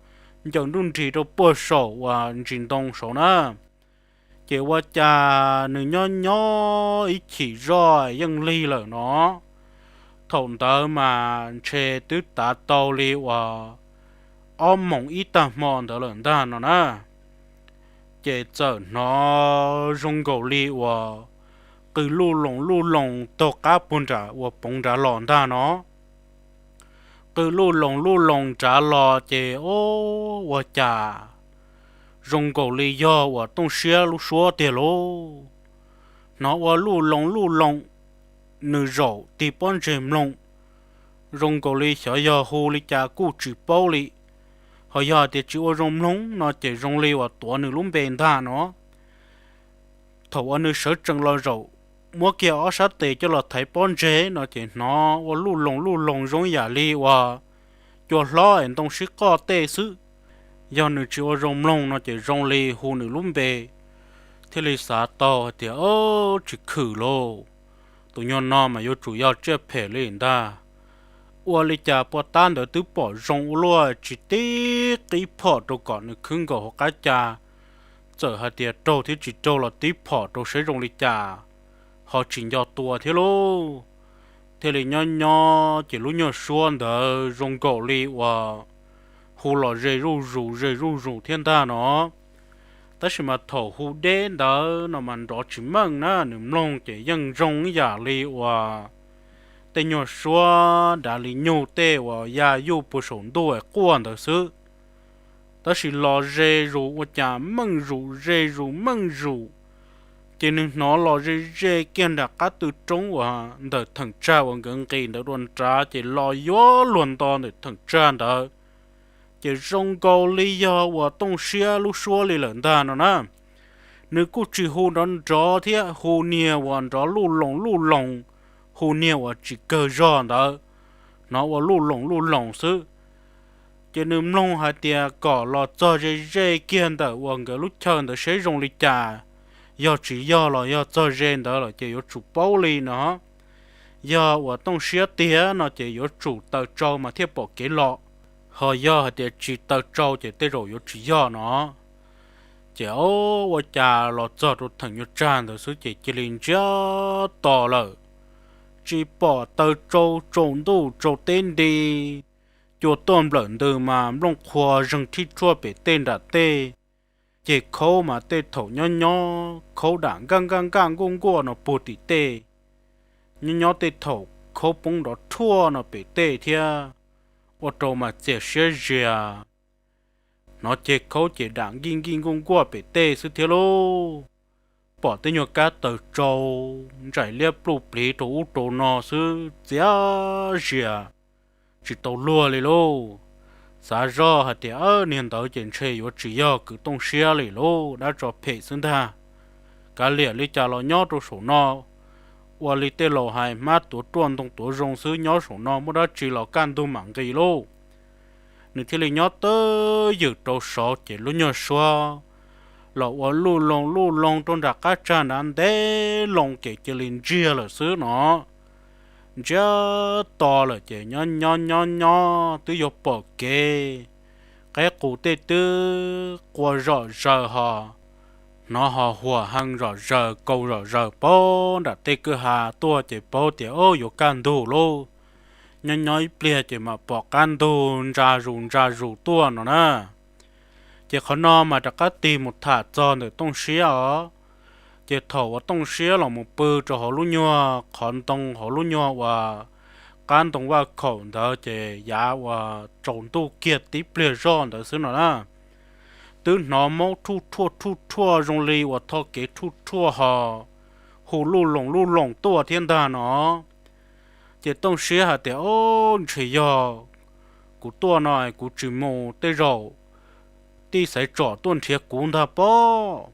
ncaws nruj nrig rau puag saum uas ntsis ntoo saud na. Ces ua cas nws nyob nyob ib chim zoj yeej lig lawm no, Thaum ntawd mas ntshe twb tav tau li uas ob moos ib tag hmo ntawd lawm ntag no na. Ces txawm hnov zoo nkaus li uas qw luj loos luj loos taug qab puag nram uas poov nrad los ntag no. Qw luj loos luj loos nrad los ces o, ua cas zoo nkaus li yog uas Tooj Siab lub suab tiag lauj. Hnov ua luj loos luj loos, nws zaum tig pob ntseg mloog, zoo nkaus li xyov yog hu li cas kuj tsis paub li. Ho yog tias tsis ua zoo mloog no ces zoo li uas tuav nws lub npe ntag no. Thaum uas nws sawv tsees los zaum, muab kiag ob sab tes coj los thaiv pob ntseg no ces hnov ua luj loos luj loos zoo yam li uas cua hlob es ntoo sib qoj tej xwb. Yog nws tsis ua zoo mloog no ces zoo li hu nws lub npe, thiaj li xav tau hais tias, o, tsis khwm lauj, tus nyuag no mas yuav tsum yog tsiaj phem li ntag. Ua li cas puag ta ntawd twb pom zoo ua luaj tsis tib qib phom rau kom nws khwb nkaus hauv qab ca, txawm hais tias raug thiab tsis raug los tib phom rau saib zoo li cas ho tsis nco tua thiab lauj. Thiaj li nyob nyob ces lub nyuag suab ntawd zoo nkaus li uas hu los ze zuj zus ze zuj zus thiab ntag no. Tab sis mas thaum hu deb ntawd no mas nrov tsis meej na, nws mloog ces yeej zoo ib yam li uas tej nyuag suab dav li nyug tej uas ya yuj puag saum ntuj es quaj ntawd xwb. Tab sis los ze zus ua cas meej zus ze zus meej zus, ces nws hnov los ze ze kiag nram qab tw roob uas ntawm theem tsag uas nkawd nqis ntawd dua nrad ces los yuav luag nto ntawm theem tsag ntawd, ces zoo nkaus li yog uas Tooj Siab lub suab li lawm ntag no na. Nws kuj tsis hu nrov nrov thiab, hu niag uas nrov luj loos luj loos, hu niag uas tsis kawg zog ntawd, hnov ua luj loos luj loos xwb. Ces nws mloog hais tias kom los txog ze ze kiag ntawm uas nkawd lub chaw ntawd seb zoo li cas, yog tsis yog los yog txog ze ntawd lawm ces yuav tsum paub li no. Yog uas Tooj Siab tiag no ces yuav tsum taws tsau mas thiaj pom kev los, ho yog hais tias tsis taws tsau ces tej zaum yuav tsis yog no. Ces o, ua cas los txog rau theem nyuag tsag ntawd xwb ces cia li ntsiag to lawm, tsis pom taws tsau, tsaus ntuj tsaus teb nti, cua tuaj nplawm ntws mas nplooj qhua zeeg thib tshuaj pem tej nram tej, ces khaub mas tej thaum nyob nyob khaub dam nkaj nkaj nkaj nkuaj nkuaj no puag tim tej, nyob nyob tej thaum khaub poob nrov thuaj no pem tej thiab, ua rau mas txias siab zias. Hnov ceg khaub ces dam nkij nkij nkuaj nkuaj pem tej xwb thiab lauj. Pom tej nyuag kab taws tsau ntsais liab pluj pliv rau ub rau no xwb txias zias, tsis tau luag li lauj. Xav zoj hais tias niag ntawd ces ntshe yuav tsis yog kwv Tooj Siab li lauj, dab tso phem xwb ntag. Kav liam li cas los nyob rau saum no, ua li tej laus hais hmab tuav ruaj ntoo tuav zoo xwb, nyob saum no muaj dab tsi los kaj ntug mam nqis lauj. Nws thiaj li nyob twb ywm rau saud ces lub nyuag suab los ua luj loos luj loos rau nram qab tsag nrad ntev loo ces cia li ntsiag lawm xwb no. Ntsiag to lawm ces nyob nyob nyob nyob twb yuav pom kev, qaib qus tej twb qua zom zaws ho, hnov ho huam heev zom zaws kaus zom zaws paub nram tej kwj ha tuaj ces paub tias o yuav kaj ntug lauj. Nyob nyob ib pliag ces mam pom qab ntug ntsa zus ntsa zus tuaj no na. Ces qhov no mas rov qab tig mus tham txog ntawm Tooj Siab os. Ces thaum uas Tooj Siab los mus pw rau hauv lub nyuag qhov ntoo hauv lub nyuag uas qab ntoo vaj khaum ntawd ces yav uas tsaus ntuj kiag tib pliag zoj ntawd xwb no na, twb hnov maub rhuj rhuaj rhuj rhuaj zoo li uas tho kev rhuj rhuaj ho hu luj loos luj loos tuaj thiab ntag no. Ces Tooj Siab hais tias o, ntshe yog kuv tuaj no kuv tsis mus tej zaum tij xaiv tsom tuaj nrhiav kuv ntag pob.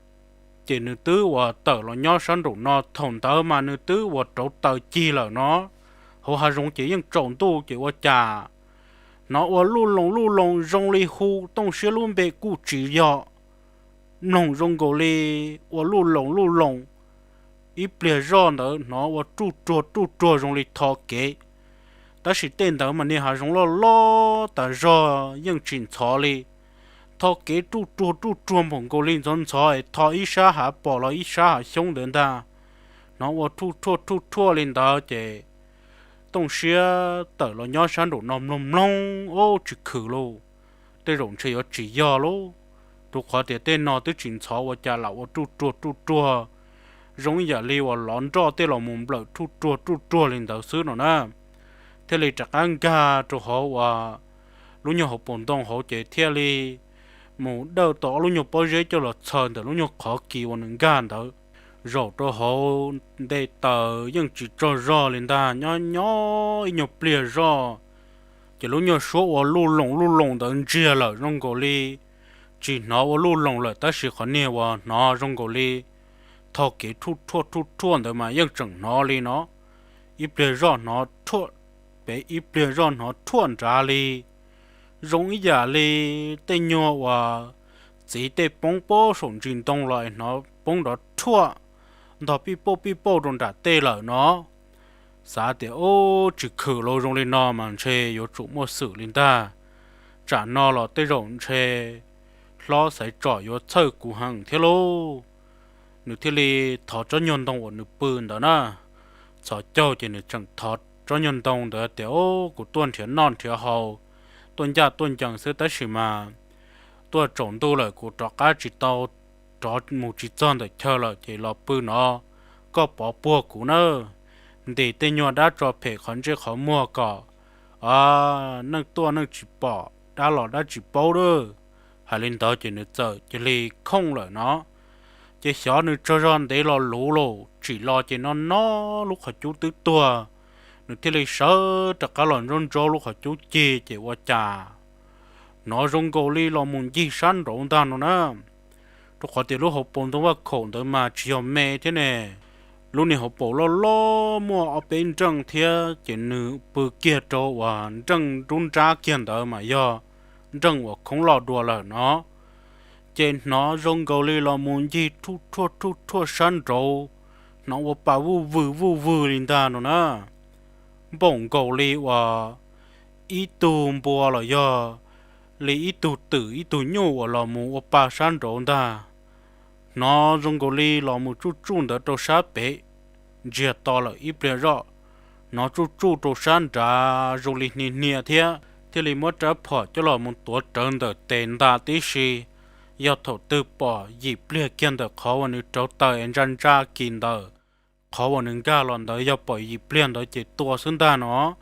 Ces nws twb uas tawm los nyob sab nraum no, thaum ntawd mas nws twb uas rauv taws cig lawm no, hauv hav zoov ces yeej tsaus ntuj ces ua cas hnov ua luj loos luj loos zoo li hu Tooj Siab lub npe kuj tsis yog, mloog zoo nkaus li ua luj loos luj loos. Ib pliag zoj ntawd hnov ua ruj ruag ruj ruag zoo li tho kev, tab sis tej ntawd mas niag hav zoov loj loj tas zog yeej tsis ntxhov li. Tho kev ruj ruag ruj ruag npaum nkaus li ntxhov ntxhov es tho ib sab hav pom los ib sab hav xyoob ntawd ntag. Hnov ua ruj ruag ruj ruag li ntawd ces Tooj Siab tawm los nyob sab nraum no mloog mloog, ub, tsis khwm lauj, tej zaum ntshe yuav tsis yog lauj, rau qhov tias tej no twb tsis ntxhov ua cas lam ua ruj ruag ruj ruag, zoo ib yam li uas lov nroj tej los mus nplawm ruj ruag ruj ruag li ntawd xwb no na. Thiaj li rov qab nkag rau hauv uas lub nyuag hauv paus ntoo hauv ces thiaj li mus dawj tau ob lub nyuag pob zeb coj los txhaws ntawm lub nyuag qhov kis uas nws nkag ntawd. Zaum rau hauv nte taws yeej tsis tsaug zog li ntag, nyob nyob ib nyuag pliag zoj ces lub nyuag suab ua luj loos luj loos ntawd ntsiag lawm zoo nkaus li tsis hnov ua luj loos lawm, tab sis qhov niag uas hnov zoo nkaus li tho kev rhuj rhuaj rhuj rhuaj ntawd mas yeej tseem hnov li no. Ib pliag zoj hnov rhuaj pem, ib pliag zoj hnov rhuaj nrad li, zoo ib yam li tej nyuag uas txiv tej poob pob saum ntsis ntoo los hnov poob nrov rhuaj ntog pij pauj pij pauj rau nram tej lawm no. Xav tias, ub, tsis khwm los zoo li no mas ntshe yuav tsum muaj xwm li ntag, tsam no los tej zaum ntshe hlob Xaiv Tsom yuav txhawj kuv heev thiab lauj. Nws thiaj li thov tsob nyuag ntoo uas nws pw ntawd na. Txhos caug ces nws tseem thov tsob nyuag ntoo ntawd tias, ub, kuv tuaj nrhiav noj nrhiav haus, tuaj ncaj tuaj ncees xwb tab sis mas tuaj tsaus ntuj lawm kuv rov qab tsis tau, rov mus tsis txog ntawm chaw lawm ces los pw no, koj pov puag kuv nawb. Ntim tej nyuag dab tso phem qhov ntsej qhov muag kom neeg tuaj neeg tsis pom, dab los dab tsis paub lawm. Hais li ntawd ces nws txawm cia li khooj lawm no. Ces xyov nws tsaug zog ntev los luv lawm tsim los ces no no lub qhov cub twb tuag, nws thiaj li sawv rov qab los ntsob ntsob lub qhov cub cig ces ua cas hnov zoo nkaus li los mus ncig sab nraud ntag no na. Rau qhov tias lub hauv paus ntoo vaj khaum ntawd mas tsis yog me thiab ne, lub niag hauv paus loj loj muaj ob peb nreej thiab ces nws pw kiag rau uas nreej nrub nrab kiag ntawd mas yog nreej uas khoob loj dua lawm no. Ces hnov zoo nkaus li los mus ncig rhuj rhuaj rhuj rhuaj sab nraud, hnov ua pa vuj vwg vuj vwg li ntag no na. Npaum nkaus li uas ib tug npua los yog li ib tug twm ib tug nyuj uas los mus ua pa sab nraud ntag. Hnov zoo nkaus li los mus tsuj tsuj ntawd rau sab pem, ntsiag to lawm ib pliag zoj, hnov tsuj tsuj rau sab nrad zoo li hnia hnia thiab, thiaj li muab rab phom coj los mus tuav rawv ntawm tes nta tib si. Yog thaum twg pom yim pliag kiag ntawm qhov uas nws rauv taws es ntsa ntsa kis ntawm qhov uas nws nkag los ntawd, yog pom yim pliag ntawd ces tua xwb ntag no.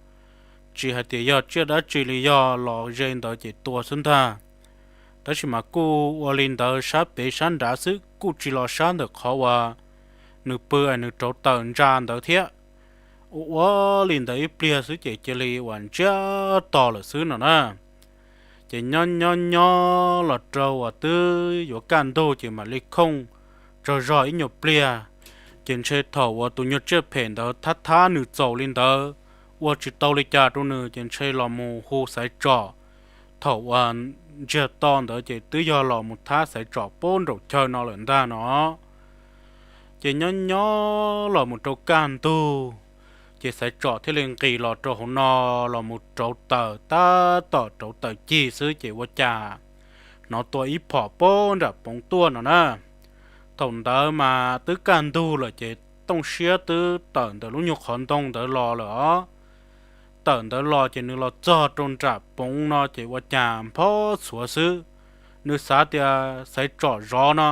Tsis hais tias yog tsiaj dab tsi li, yog los ze ntawd ces tua xwb ntag. Tab sis mas kuj ua li ntawd sab pem sab nrad xwb, kuj tsis los sab ntawm qhov uas nws pw es nws rauv taws ntsa ntawd thiab. Ua ua li ntawd ib pliag xwb ces cia li uas ntsiag to lawm xwb no na. Ces nyob nyob nyob los rau uas twb yuav kaj ntug ces mam li khooj tsaug zog ib nyuag pliag. Ces ntshe thaum uas tus nyuag tsiaj phem ntawd thab thab nws txaus li ntawd, ua tsis tau li cas rau nws ces ntshe los mus hu Xaiv Tsom. Thaum uas ntsiag to ntawd ces twb yog los mus thab Xaiv Tsom pub nraum chaw no lawm ntag no. Ces nyob nyob los mus rau kaj ntug, ces Xaiv Tsom thiaj li nqis los rau hauv no los mus rauv taws, tab tom rauv taws cig xwb ces ua cas hnov tua ib phom pub nram poov tuaj no na. Thaum ntawd mas twb kaj ntug lawm ces Tooj Siab twb tawm ntawm lub nyuag qhov ntoo ntawd los lawm os. Tawm ntawd los ces nws los txog rau nram poov no ces ua cas nphob txhuav xwb. Nws xav tias Xaiv Tsom zov no,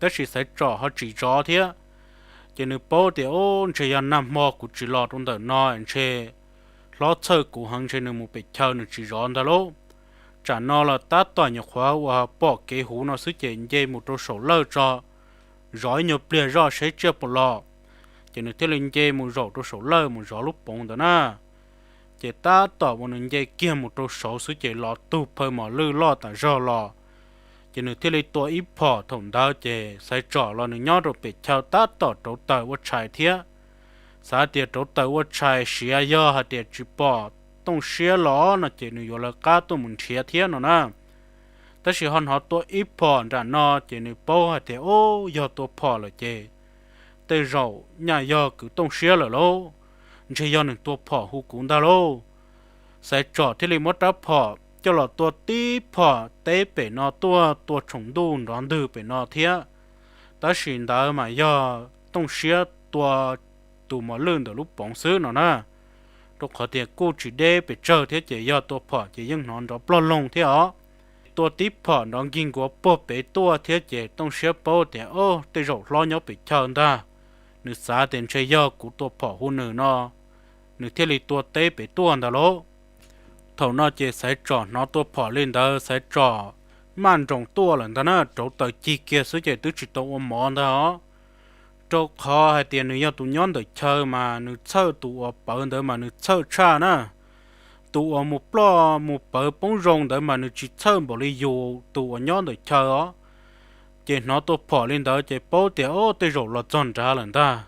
tab sis Xaiv Tsom ho tsis zov thiab. Ces nws paub tias, ub, ntshe yog nag hmo kuv tsis los rau ntawm no ntshe hlob txhawj kuv heev ntshe nws mus pem chaw nws tsis zov ntag lauj. Tsam no los tab tom nyuam qhuav uas pom kev huv no xwb ces nce mus rau saum lawj tso, zov ib nyuag pliag zoj seb tsiaj puas los. Ces nws thiaj li nce mus zaum rau saum lawj mus zov lub poov ntawd na. Ces tab tom uas nws nce kiag mus rau saud xwb ces los tug phaw mos lwj loj tas zog los. Ces nws thiaj li tua ib phom, thaum ntawd ces Xaiv Tsom los nws nyob rau pem chaw tab tom rauv taws ua tshais thiab. Xav tias rauv taws ua tshais siav yog hais tias tsis pom Tooj Siab los no ces nws yuav lawv qab tuaj mus nrhiav thiab no na. Tab sis ho hnov tua ib phom nram no ces nws paub hais tias, ub, yog tua phom lawm ces tej zaum nyaj yog kwv Tooj Siab lawm lauj, ntshe yog nws tua phom hu kuv ntag lauj. Xaiv Tsom thiaj li muab rab phom coj los tua tib phom teb pem no tuaj tua tshoom ntuj nrov ntwg pem no thiab. Tab sis ntawd mas yog Tooj Siab tua tus mos lwj ntawm lub poov xwb no na. rau qhov tias kuj tsis deb pes tsawg thiab ces yog tua phom ces yeej hnov nrov ploj loog thiab os. Tua tib phom nrov nkig nkuav puag pem tuaj thiab ces Tooj Siab paub tias, o, tej zaum hlob nyob pem chaw ntag. Nws xav tias ntshe yog kuv tua phom hu nws no, nws thiaj li tua teb pem tuaj ntag lauj. Thaum no ces Xaiv Tsom hnov tua phom li ntawd, Xaiv Tsom maj nroos tuaj lawm ntag na, rauv taws cig kiag xwb ces twb tsis tau ua mov ntag os. Rau qhov hais tias nws yog tus nyob ntawm chaw mas nws txhawj tus uas pawv ntawd mas nws txhawj tshaj na. Tus uas mus ploj mus pawv poob zoo ntawd mas nws tsis txhawj npaum li yus tus uas nyob ntawm chaw os. Ces hnov tua phom li ntawd ces paub tias, o, tej zaum los txog nrad lawm ntag.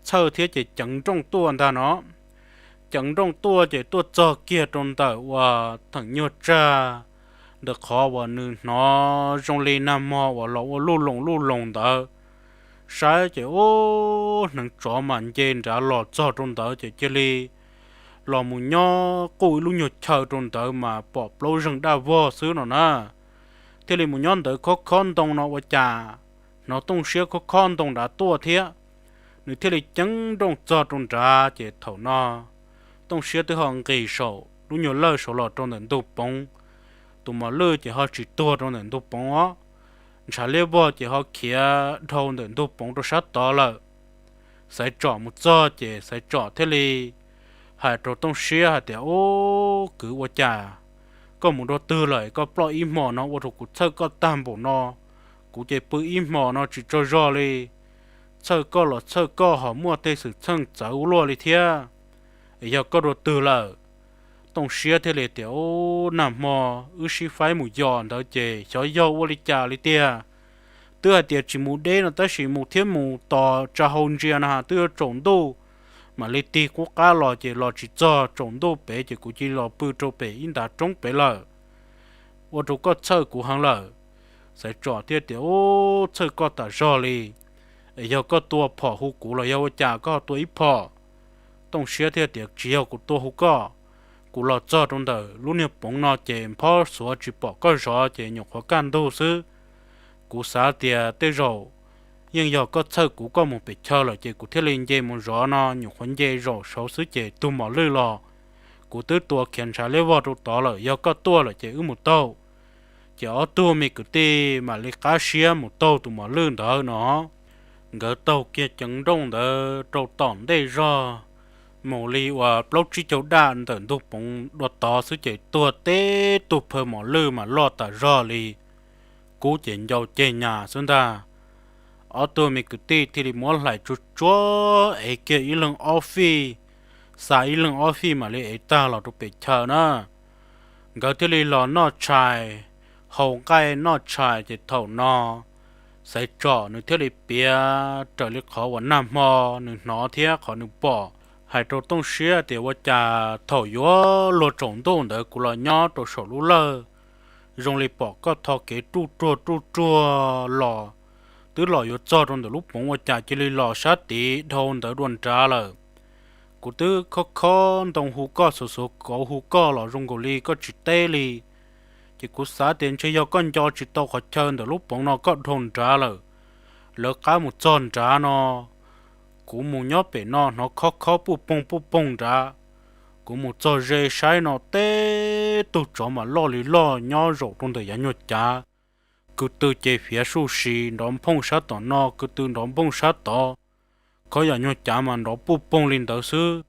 Txhawj thiab ces ceev nrooj tuaj ntag no. Ceev nrooj tuaj ces tuaj txog kiag rau ntawm uas theem nyuag tsag, ntawm qhov uas nws hnov zoo li nag hmo uas los ua luj loos luj loos ntawd. Saib ces ub, hneev tsov mas nce nrad los txog rau ntawd ces cia li los mus nyob quj ib lub nyuag chaw rau ntawd mas pom plaub zeeg daj vog xwb no na. Thiaj li mus nyob ntawd khob khob ntoo no ua cas hnov Tooj Siab khob khob ntoo nrad tuaj thiab. Nws thiaj li ceev nrooj txog rau nrad ces thaum no Tooj Siab twb ho nqis saum lub nyuag lawj saud los rau ntawm ntug poov. Tus mos lwj ces ho tsis tuag rau ntawm ntug poov os. Ntshav liab vog ces ho khiav dhau ntawm ntug poov rau sab tod lawm. Xaiv Tsom mus txog ces Xaiv Tsom thiaj li hais rau Tooj Siab hais tias, ub, kwv, ua cas koj mus dua twg lawm koj ploj ib hmos no ua rau kuv txhawj koj tag npaum no? Kuv ces pw ib hmos no tsis tsaug zog li. Txhawj koj los txhawj koj ho muaj tej xwm txheej txawv ua luaj li thiab. Es yog koj dua twg lawm? Tooj Siab thiaj li tias, ub, nag hmo wb sib faib mus yos ntawd ces xyov yog ua li cas li tiag. Twb hais tias tsis mus deb no tab sis mus thiab mus tos tsa hau ntsia no twb yuav tsaus ntuj, mam li tig qub qab los ces los tsis txog, tsaus ntuj pem ces kuv cia li los pw rau pem ib ntav roob pem lawm. Ua rau koj txhawj kuv heev lawm. Xaiv Tsom thiaj tias, ub, txhawj koj tas zog li. Es yog koj tua phom hu kuv los yog ua cas koj ho tua ib phom? Tooj Siab thiaj tias, tsis yog kuv tua hu koj, kuv los txog rau ntawm lub niag poov no ces nphob xuav tsis pom koj zov ces nyuam qhuav kaj ntug xwb. Kuv xav tias tej zaum yeej yog koj txhawj kuv koj mus pem chaw lawm ces kuv thiaj li nce mus zov no, nyuam qhuav nce zaum saud xwb ces tug mos lwj los. Kuv twb tua khiav ntshav liab vog rau tod lawm, yog koj tuaj lawm ces wb mus taug. Ces ob tug me kwv tij mam li qab siab mus taug tus mos lwj ntawd no. Nkawd taug kiag ceev nrooj ntawd rau tom ntej zog mus li uas plaub tsib caug daj ntawm ntug poov dua tod xwb ces tuag teb tug phaw mos lwj mas loj tas zog li, kub ces ncau ceg nyas xwb ntag. Ob tug me kwv tij thiaj li muab hlais tsuag tsuag ev kiag ib leeg ob fij, xa ib leeg ob fij mam li ev tag los rau pem chaw na. Nkawd thiaj li los noj tshais, haus nqaij noj tshais ces thaum no Xaiv Tsom nws thiaj li piav raws li qhov uas nag hmo nws hnov thiab qhov nws pom, hais rau Tooj Siab tias ua cas thaum yuav luag tsaus ntuj ntawd kuv los nyob rau saum lub lawj, zoo li pom koj tho kev ruj ruag ruj ruag los, twb los yuav txog rau ntawm lub poov ua cas cia li los sab tid dhau ntawd dua nrad lawm. Kuv twb khob khob ntoo hu koj xuav xuav kauv hu koj los zoo nkaus li koj tsis teb li. Ces kuv xav tias ntshe yog koj nco tsis tau qhov chaw ntawm lub poov no koj dhau nrad lawm. Lawv qab mus txog nrad no, kuv mus nyob pem no hnov khob khob puj poog puj poog nrad. Kuv mus txog ze saib no teb tug tsov mas loj li loj nyob zaum rau ntawm yav nyuag cav. Kwv tw ces fiav suj si nrov nphooj sab tom no, kwv tw nrov nphooj sab tod. Khob yav nyuag cav mas nrov puj poog li ntawd xwb,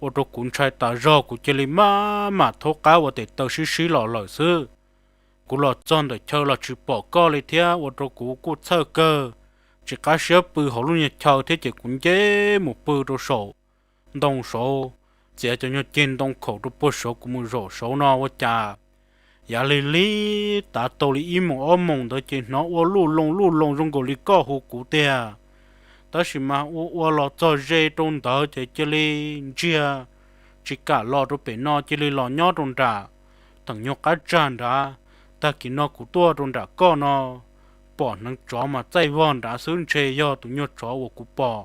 ua rau kuv ntshai tas zog, kuv cia li maj mam thaub qab ua tes taw sib sib los lawm xwb. Kuv los txog ntawm chaw los tsis pom koj li thiab ua rau kuv kuj txhawj kawg, tsis qab siab pw hauv lub nyuag chaw thiab ces kuv nce mus pw rau saum ntoo saud, txiav cov nyuag ceg ntoo khaum rau puag saud kuv mus zaum saud no ua cas yav lig lig tav tau li ib moos ob moos ntawd ces hnov ua luj loo luj loo zoo nkaus li koj hu kuv tiag. Tab sis mas ua ua los txog ze rau ntawd ces cia li ntsiag tsis kam los rau pem no, cia li los nyob rau nram theem nyuag qab tsag nrad. Tag kis no kuv tuaj rau nram koj no, pom hneev tsov mas txaij vog nrad xwb, ntshe yog tus nyuag tsov uas kuv pom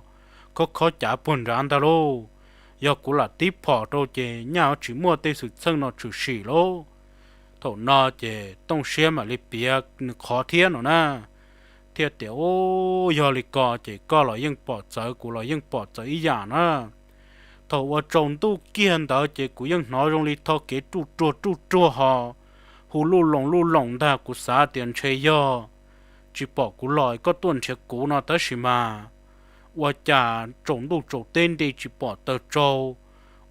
khob khob cav puag nrad ntag lauj. Yog kuv lam tib phom rau ces nyaj tsis muaj tej xwm txheej no tshwm sim lauj. Thaum no ces Tooj Siab mam li piav nws qhov thiab no na, thiaj tias, u, yog li ko ces koj los yeej pom txawv, kuv los yeej pom txawv ib yam na. Thaum uas tsaus ntuj kiag ntawd ces kuv yeej hnov zoo li tho kev ruj ruag ruj ruag ho hu luj loos luj loos ntag. Kuv xav tias ntshe yog tsis pom kuv los koj tuaj nrhiav kuv no tab sis mas ua cas tsaus ntuj tsaus teb nti tsis pom taws tsau,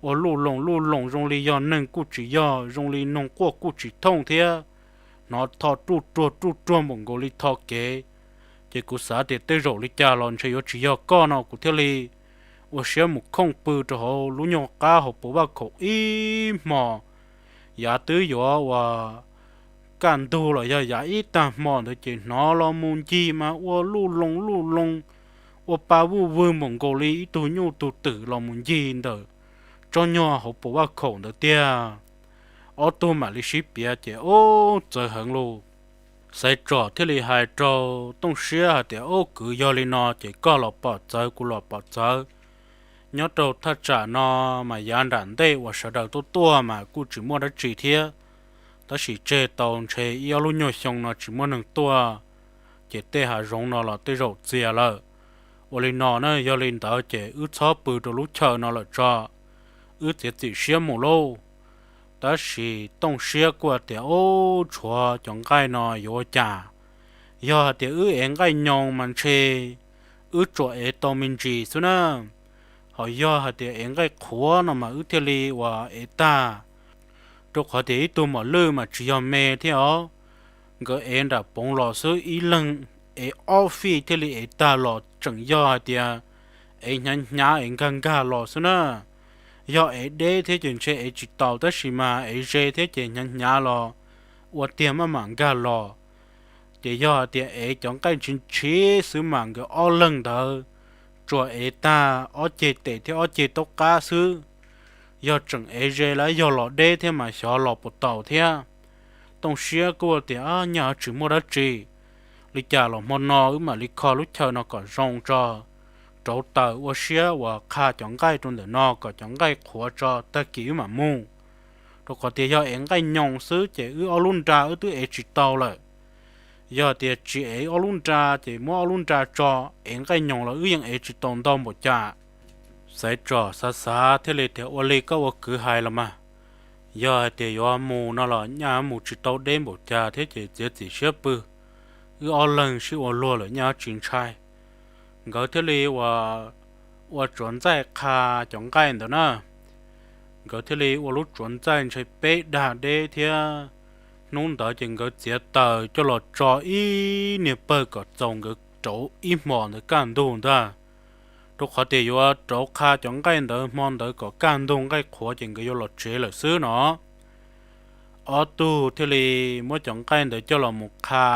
ua luj loos luj loos zoo li yog neeg kuj tsis yog, zoo li noog quaj kuj tsis thooj thiab. Hnov tho ruj ruag ruj ruag npaum nkaus li tho kev. Ces kuv xav tias tej zaum li cas los ntshe yuav tsis yog koj no kuv thiaj li ua siab mus khooj pw rau hauv lub nyuag qab hauv paus vaj khaum ib hmos. Yav twb yuav ua kaj ntug los yog yav ib tag hmo ntawd ces hnov los mus ncig mas ua luj loos luj loos, ua pa vuj vwg npaum nkaus li ib tug nyuj tug twm los mus ncig ntawm tsob nyuag hauv paus vaj khaum ntawd tiag. Ob tug mam li sib piav ces ub txawv heev lauj. Xaiv Tsom thiaj li hais rau Tooj Siab hais tias, Ub kwv, yog li no ces koj los pom txawv kuv los pom txawv. Nyob rau thaj tsam no mas yav nram ntej uas sawv daws tuaj tuaj mas kuj tsis muaj dab tsi thiab, tab sis tseg tau ntshe ib ob lub nyuag xyoo no tsis muaj neeg tuaj, ces tej hav zoov no los tej zaum txias lawm. Ua li no na, yog li ntawd ces wb txhob pw rau lub chaw no lawm tso, wb txiav txim siab mus lauj. Tab sis Tooj Siab kuj tias, Ub, tshuav cov nqaij no yuav ua cas? Yog hais tias wb ev nqaij nyoos mas ntshe wb tsuas ev tau me ntsis xwb na. Ho yog hais tias ev nqaij qhuav no mas wb thiaj li ua ev tag, rau qhov tias ib tug mos lwj mas tsis yog me thiab os. Nkawd ev nram poov los xwb ib leeg ev ob fij thiaj li ev tag los tseem yog hais tias ev hnyav hnyav ev nkag nkag los xwb na. Yog ev deb thiab ces ntshe ev tsis taus tab sis mas ev ze thiab ces hnyav hnyav los ua tiag maj mam nkag los. Ces yog hais tias ev cov nqaij ntshiv ntshiv xwb mas nkawd ob leeg ntawd tsuas ev tag ob ceg tes thiab ob ceg taub qab xwb. Yog tseem ev ze lawm yog los deb thiab mas xyov los puas taus thiab. Tooj Siab kuj tias, Nyaj tsis muaj dab tsi, li cas los hmo no wb mam li kho lub chaw no kom zoo tso, rauv taws ua siab uas qha cov nqaij rau ntawm no kom cov nqaij qhuav tso tag kis wb mam mus. Rau qhov tias yog ev nqaij nyoos xwb ces wb ob lub nra wb twb ev tsis tau lawm. Yog tias tsis ev ob lub nra ces muab ob lub nra tso, ev nqaij nyoos los wb yeej ev tsis tau ntau npaum cas. Xaiv Tsom xav xav thiaj li tias, Ua li koj ua kwv hais los mas, yog hais tias yuav mus no los nyaj mus tsis tau deb npaum cas thiab ces txiav txim siab pw, wb ob leeg sib ua luag lawm nyaj tsis ntshai. Nkawd thiaj li ua, ua tsuav ntxaij qha cov nqaij ntawd na. Nkawd thiaj li ua lub tsuav ntxaij ntshai peb dag deb thiab. Hnub ntawd ces nkawd txiav taws coj los tso ib niag pawg kom txaus nkawd rauv ib hmos ntawd kaj ntug ntag. Rau qhov tias yuav rauv qha cov nqaij ntawd hmo ntawd kom kaj ntug nqaij qhuav ces nkawd yuav los tsev lawm xwb no. Ob tug thiaj li muab cov nqaij ntawd coj los mus qha,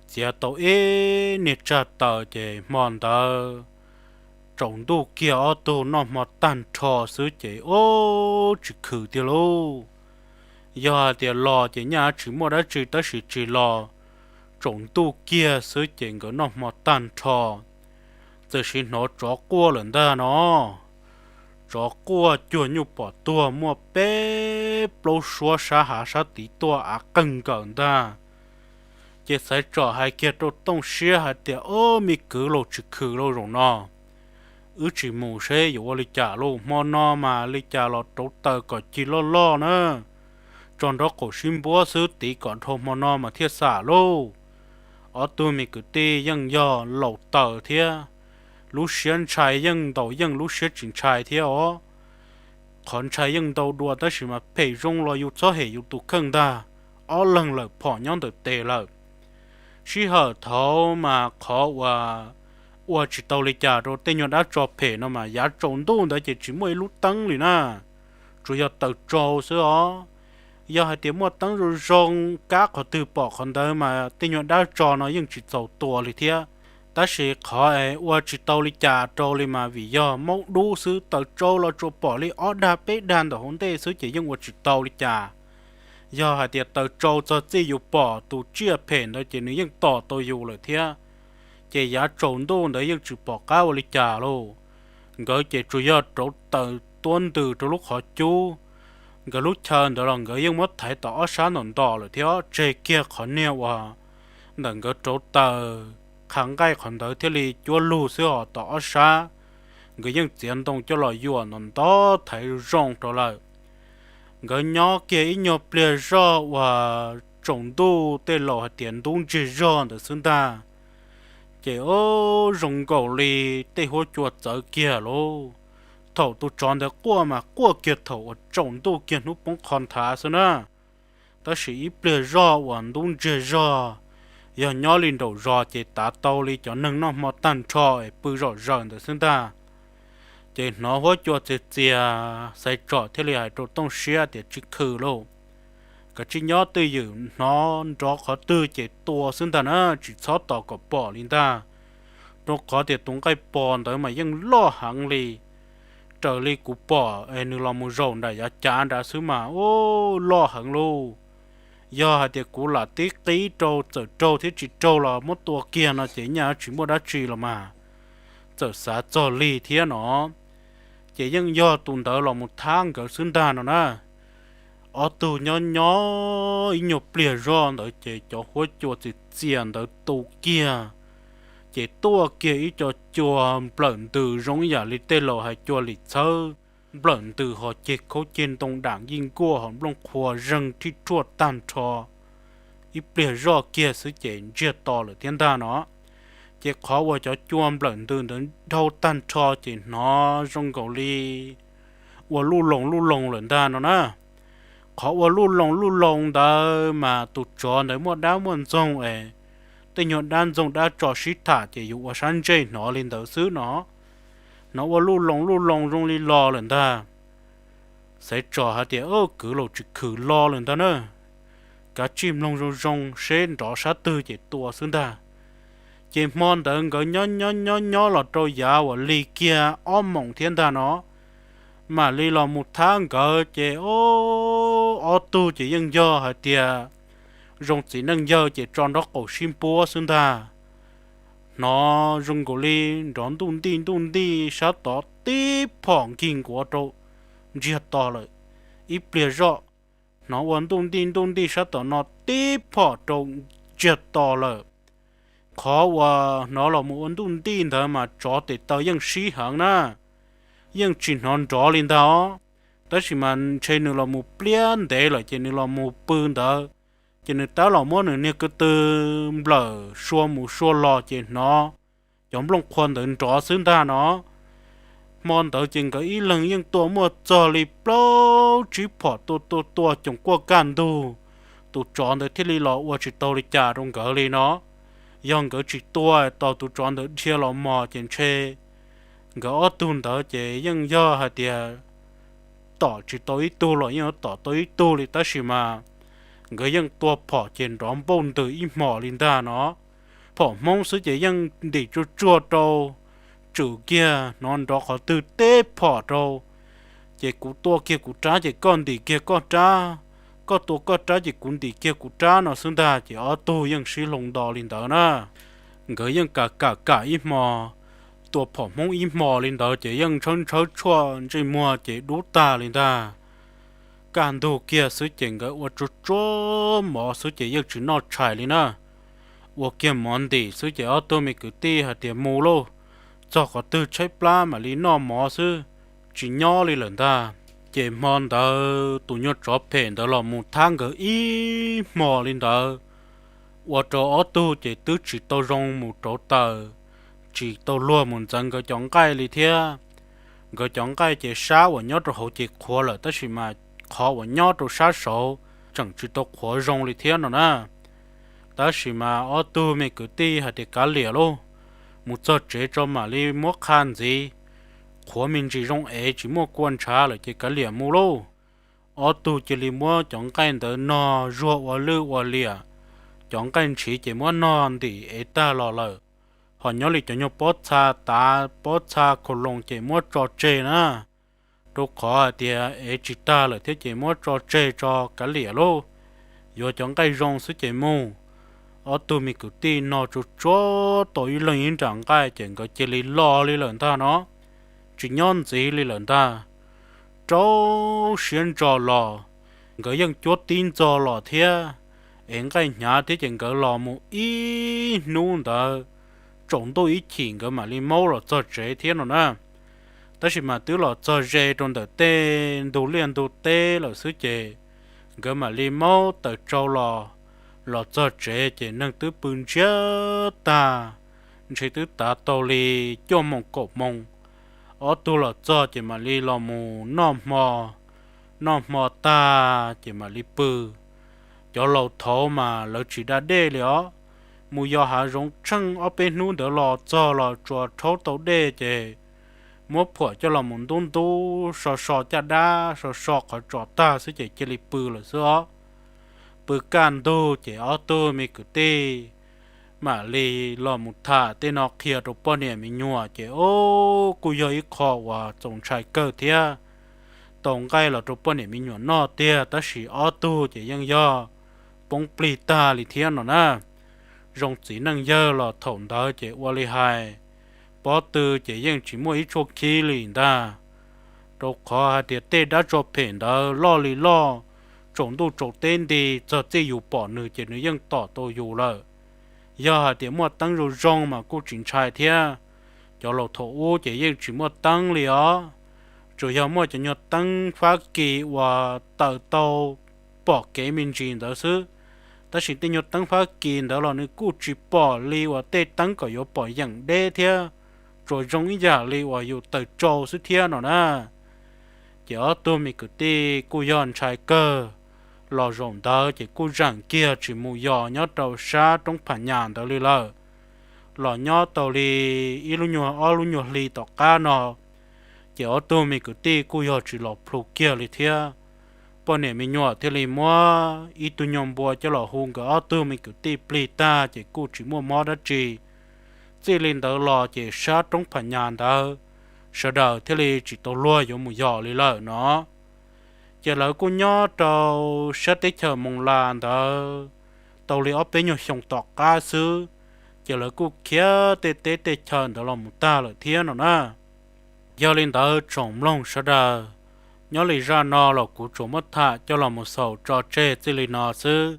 txiav tau ib niag tsag taws ces hmo ntawd tsaus ntuj kiag ob tug noj hmo tag nrho xwb ces ub tsis khwm tiag lauj. Yog hais tias los ces nyaj tsis muaj dab tsi tab sis tsis los, tsaus ntuj kiag xwb ces nkawd noj hmo tag nrho, txawm sim hnov tsov quaj lawm ntag no. Tsov quaj cuag nyuj pom tuag muaj peb plaub suab sab hav sab tid tuaj av qeeg nkawm ntag. Ces Xaiv Tsom hais kiag rau Tooj Siab hais tias, Ob, me kwv, los tsis khwm lauj zaum no, wb tsis mus seb yuav ua li cas lauj. Hmo no mas li cas los rauv taws kom cig loj loj na, tso nraub qaum sib npuab xwb, tiv kom dhau hmo no mas thiaj xam lauj. Ob tug me kwv tij yeej yog laus taws thiab, lub siab ntshai yeej ntaus yeej lub siab tsis ntshai thiab os. Qhov ntshai yeej ntau dua tab sis mas phem zoo los yus txhob hem yus tus kheej ntag. Ob leeg lawm phom nyob ntawm tes lawm. Sij hawm thaud mas qhov uas ua tsis tau li cas rau tej nyuag dab tsov phem no mas yav tsaus ntuj ntawd ces tsis muaj ib lub teeb li na, tsuas yog taws tsau xwb os. Yog hais tias muaj teeb zoo zoo kab qhov twg pom qhov ntawd mas tej nyuag dab tsov no yeej tsis txaus tua li thiab. Tab sis qhov ua tsis tau li cas rau li mas vim yog maub dub xwb, taws tsau los tsuas pom li ob dag peb dag ntawm hauv ntej xwb ces yeej ua tsis tau li cas. Yog hais tias taws tsau txog txij yus pom tus tsiaj phem ntawd ces nws yeej tom tau yus lawm thiab. Ces yav tsaus ntuj ntawd yeej tsis pom qab ua li cas lauj. Nkawd ces tsuas yog rauv taws tuab ntws rau lub qhov cub. Nkawd lub chaw ntawd los nkawd yeej muab thaiv tom ob sab ntom ntom lawm thiab, tseg kiag qhov niag uas ntawm nkawd rauv taws qha nqaij qhov ntawd thiaj li cuab lug xwb os. Tom ob sab nkawd yeej txiav ntoo coj los yuam ntau ntau thaiv zoo rau lawm. Nkawd nyob kiag ib nyuag pliag zog uas tsaus ntuj tej laus hais tias ntub ntsiag zog ntawd xwb ntag, ces ub zoo nkaus li tej huab cua txawv kiag lauj. Thaum tus tsov ntawd quaj mas quaj kiag thaum uas tsaus ntuj kiag hnub poob qho nthav xwb na. Tab sis ib pliag zog uas ntub ntsiag zog, yog nyob li nraum zos ces tav tau li cov neeg noj hmo tag nrho es pw zom zaws ntawd xwb ntag. Ces hnov huab cua txias txias, Xaiv Tsom thiaj li hais rau Tooj Siab tias, Tsis khwv lauj, kav tsij nyob twj ywm, hnov nrov qhov twg ces tua xwb ntag na, tsis txhob tos kom pom li ntag. Rau qhov tias tus nqaij pos ntawd mas yeej loj heev li, raws li kuv pom es nws los mus zaum nram yav cav nrad xwb mas ub loj heev lauj. Yog hais tias kuv lam tib qib rau txawm raug thiab tsis raug los muab tua kiag no ces nyaj tsis muaj dab tsi los mas, txawm xav txog lig thiab no. Ces yeej yog tus ntawd los mus thab nkawd xwb ntag no na. Ob tug nyob nyob ib nyuag pliag zog ntawd ces cov huab cua txias txias ntawd tu kiag, ces tuaj kiag ib co cua nplawm ntws zoo ib yam li tej laus hais cua lim txhawb, nplawm ntws ho ceg khaub ceg ntoo dam yij nkuaj ho nplooj qhuav zeeg thij rhuaj tag nrho. Ib pliag zoj kiag xwb ces ntsiag to lawm thiab ntag no. Ces qhov uas cov cua nplawm ntws ntawd dhau tag nrho ces hnov zoo nkaus li ua luj loos luj loos lawm ntag no na. Qhov ua luj loos luj loos ntawd mas tus tsov ntawd muaj dab muaj ntxoog es tej nyuag dab ntxoog dab tso sib tham ces yus ua sab ntsej hnov li ntawd xwb no. Hnov ua luj loos luj loos zoo li los lawm ntag. Xaiv Tsom hais tias, Kwv, los tsis khwv los lawm ntag na, kav tsij mloog zoo zoo seb nrov sab twg ces tua xwb ntag. Ces hmo ntawd nkawd nyob nyob nyob nyob los rau yav uas lig kiag ob moos thiab ntag no, mam li los mus thab nkawd ces ob tug ces yeej yog hais tias zoo txiv neej yawg ces tso nraub qaum sib npuab xwb ntag. Hnov zoo nkaus li nrov ntuj ntij ntuj ntij sab tod tib phom nkig nkuav rau ntsiag to lawm. Ib pliag zoj hnov ua ntuj ntij ntuj ntij sab tom no tib phom rau ntsiag to lawm. Qhov uas hnov los mus ua ntuj ntij ntawd mas tsov tes taw yeej sib heev na, yeej tsis hnov nrov li ntag os. Tab sis mas ntshe nws los mus pliab ntev lawm ces nws los mus pw ntawd, ces nws tab los muab nws niag ko tw nplawm sua mus sua los ces hnov cov nplooj qhuav ntawd nrov xwb ntag no. Hmo ntawd ces nkawd ib leeg yeej tua muaj txog li plaub tsib phom tua tua tua coom kuaj kaj ntug, tus tsov ntawd thiaj li los ua tsis tau li cas rau nkawd li no. Yog nkawd tsis tua tos tus tsov ntawd dhia los mos ces ntshe nkawd ob tug ntawd ces yeej yog hais tias tom tsis tau ib tug los yeej yuav tom tau ib tug li tab sis mas nkawd yeej tua phom ces nrov npauj ntws ib hmos li ntag no. Phom Hmoob xwb ces yeej ntim tsuag tsuag rau, tsum kiag hnov nrov qhov twg teb phom rau, ces kuv tua kiag kuv rab ces koj ntim kiag koj rab, koj tua koj rab ces kuv ntim kiag kuv rab no xwb ntag ces ob tug yeej sib hloov nto li ntawd na. Nkawd yeej kam kam kam ib hmo, tua phom Hmoob ib hmo li ntawd ces yeej ntshawb ntshawb tshuaj ntsej muag ces dub tag li ntag. Kaj ntug kiag xwb ces nkawd ua tsuag tsuag mov xwb ces yeej tsis noj tshais li na. Ua kiag mov ntim xwb ces ob tug me kwv tij hais tias mus lauj, txog qhov twg tshaib plab mam li noj mov xwb, tsis nyob li lawm ntag. Ces hmo ntawd tus nyuag tsov phem ntawd los mus thab nkawd ib hmo li ntawd, ua rau ob tug ces twb tsis tau zoo mus rauv taws, tsis tau luag mus ntxeev nkawd cov nqaij li thiab. Nkawd cov nqaij ces sab uas nyob rau hauv ces qhuav lawm tab sis mas qhov uas nyob rau sab saud tseem tsis tau qhuav zoo li thiab no na. Tab sis mas ob tug me kwv tij hais tias kav liam lauj, mus txog tsev tso mam li muab qha ntxiv, qhuav me ntsis zoo es tsis muaj kua ntshav lawm ces kav liam mus lauj. Ob tug cia li muab cov nqaij ntawd nog zuag ua lwj ua liam, cov nqaij ntshiv ces muab nog ntim ev tag los lawm, ho nyob li cov nyuag pob txha tav pob txha khau loos ces muab tso tseg na, rau qhov hais tias ev tsis tag lawm thiab ces muab tso tseg tso kav liam lauj, yuav cov nqaij zoo xwb ces mus. Ob tug me kwv tij no tsuag tsuag tau ib leeg ib nram nqaij ces nkawd cia li los li lawm ntag no, tsis nyob ntxiv li lawm ntag. Rau siab ntso los, nkawd yeej cuab tib ntxo los thiab, ev nqaij hnyav thiab ces nkawd los mus ib hnub ntawd, tsaus ntuj ib chim nkawd mam li maub los txog tsev thiab no na. Tab sis mas twb los txog ze rau ntawm tej ntug liaj ntug teb lawm xwb ces nkawd mam li maub taws tsau los, los txog tsev ces neeg twb pw ntsiag tag, ntshe twb tav tau li cuaj moos kaum moos. Ob tug los txog ces mam li los mus noj hmo, noj hmo tag ces mam li pw. Cov laus thaud mas lawv tsis da dej li os, mus yos hav zoov tsheej ob peb hnub ntawd los txog los tsuas rhaub tau dej ces muab phuam coj los mus ntub ntub so so caj dab so so qhov tsos tag xwb ces cia li pw lawm xwb os. Pw kaj ntug ces ob tug me kwv tij mam li los mus tham tej no qhia rau poj niam me nyuam ces o, kuj yog ib qho uas txaus ntshai kawg thiab. Tau nqaij los rau poj niam me nyuam noj tiag tab sis ob tug ces yeej yog poob plig tag li thiab no na. Zoo txiv neej yawg los thaum ntawd ces ua li hais, pob tw ces yeej tsis muaj ib tshuaj khib li ntag, rau qhov hais tias tej dab tsov phem ntawd loj li loj, tsaus ntuj tsaus teb nti, txog txij yus pom nws ces nws yeej tom tau yus lawm. Yog hais tias muaj teeb zoo zoo mas kuj tsis ntshai thiab. Cov laus thaum ub ces yeej tsis muaj teeb li os, tsuas yog muaj cov nyuag teeb Fab Kis uas taws tau pom kev me ntsis ntawd xwb. Tab sis tej nyuag teeb Fab Kis ntawd los nws kuj tsis pom li uas tej teeb kom yuav pom yeem deb thiab, tsuas zoo ib yam li uas yus taws tsau xwb thiab no na. Ces ob tug me kwv tij kuj yog ntshai kawg, los zaum ntawd ces kuj zaam kiag tsis mus yos nyob rau sab roob Pham Nyas ntawd li lawm. Los nyob tau li ib lub nyuag ob lub nyuag hli tom qab no, ces ob tug me kwv tij kuj yog tsis los plhu kiag li thiab. Poj niam me nyuam thiaj li muab ib tug nyuag npua coj los hu nkawd ob tug me kwv tij plig tag ces kuj tsis muaj mob dab tsi. Txij li ntawd los ces sab roob Pham Nyas ntawd sawv daws thiaj li tsis tau luag yuav mus yos li lawm no. Ces lawv kuj nyob rau sab teb chaws Moos Las ntawd tau li ob peb nyuag xyoo tom qab xwb, ces lawv kuj khiav tej teb tej chaw ntawd los mus tag lawm thiab no na. Yog li ntawd tsoom mloog sawv daws, nyob li zaj no los kuv tsuas muab tham coj los mus xaus tso tseg txij li no xwb.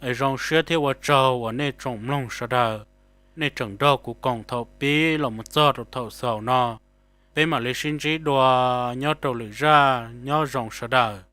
Es zoo siab thiab ua tsaug uas nej tsoom mloog sawv daws, nej tseem nrog kuv koom thaum pib los mus txog rau thaum xaus no. Peb mam li sib ntsib dua nyob rau lwm zaj, nyob zoo sawv daws.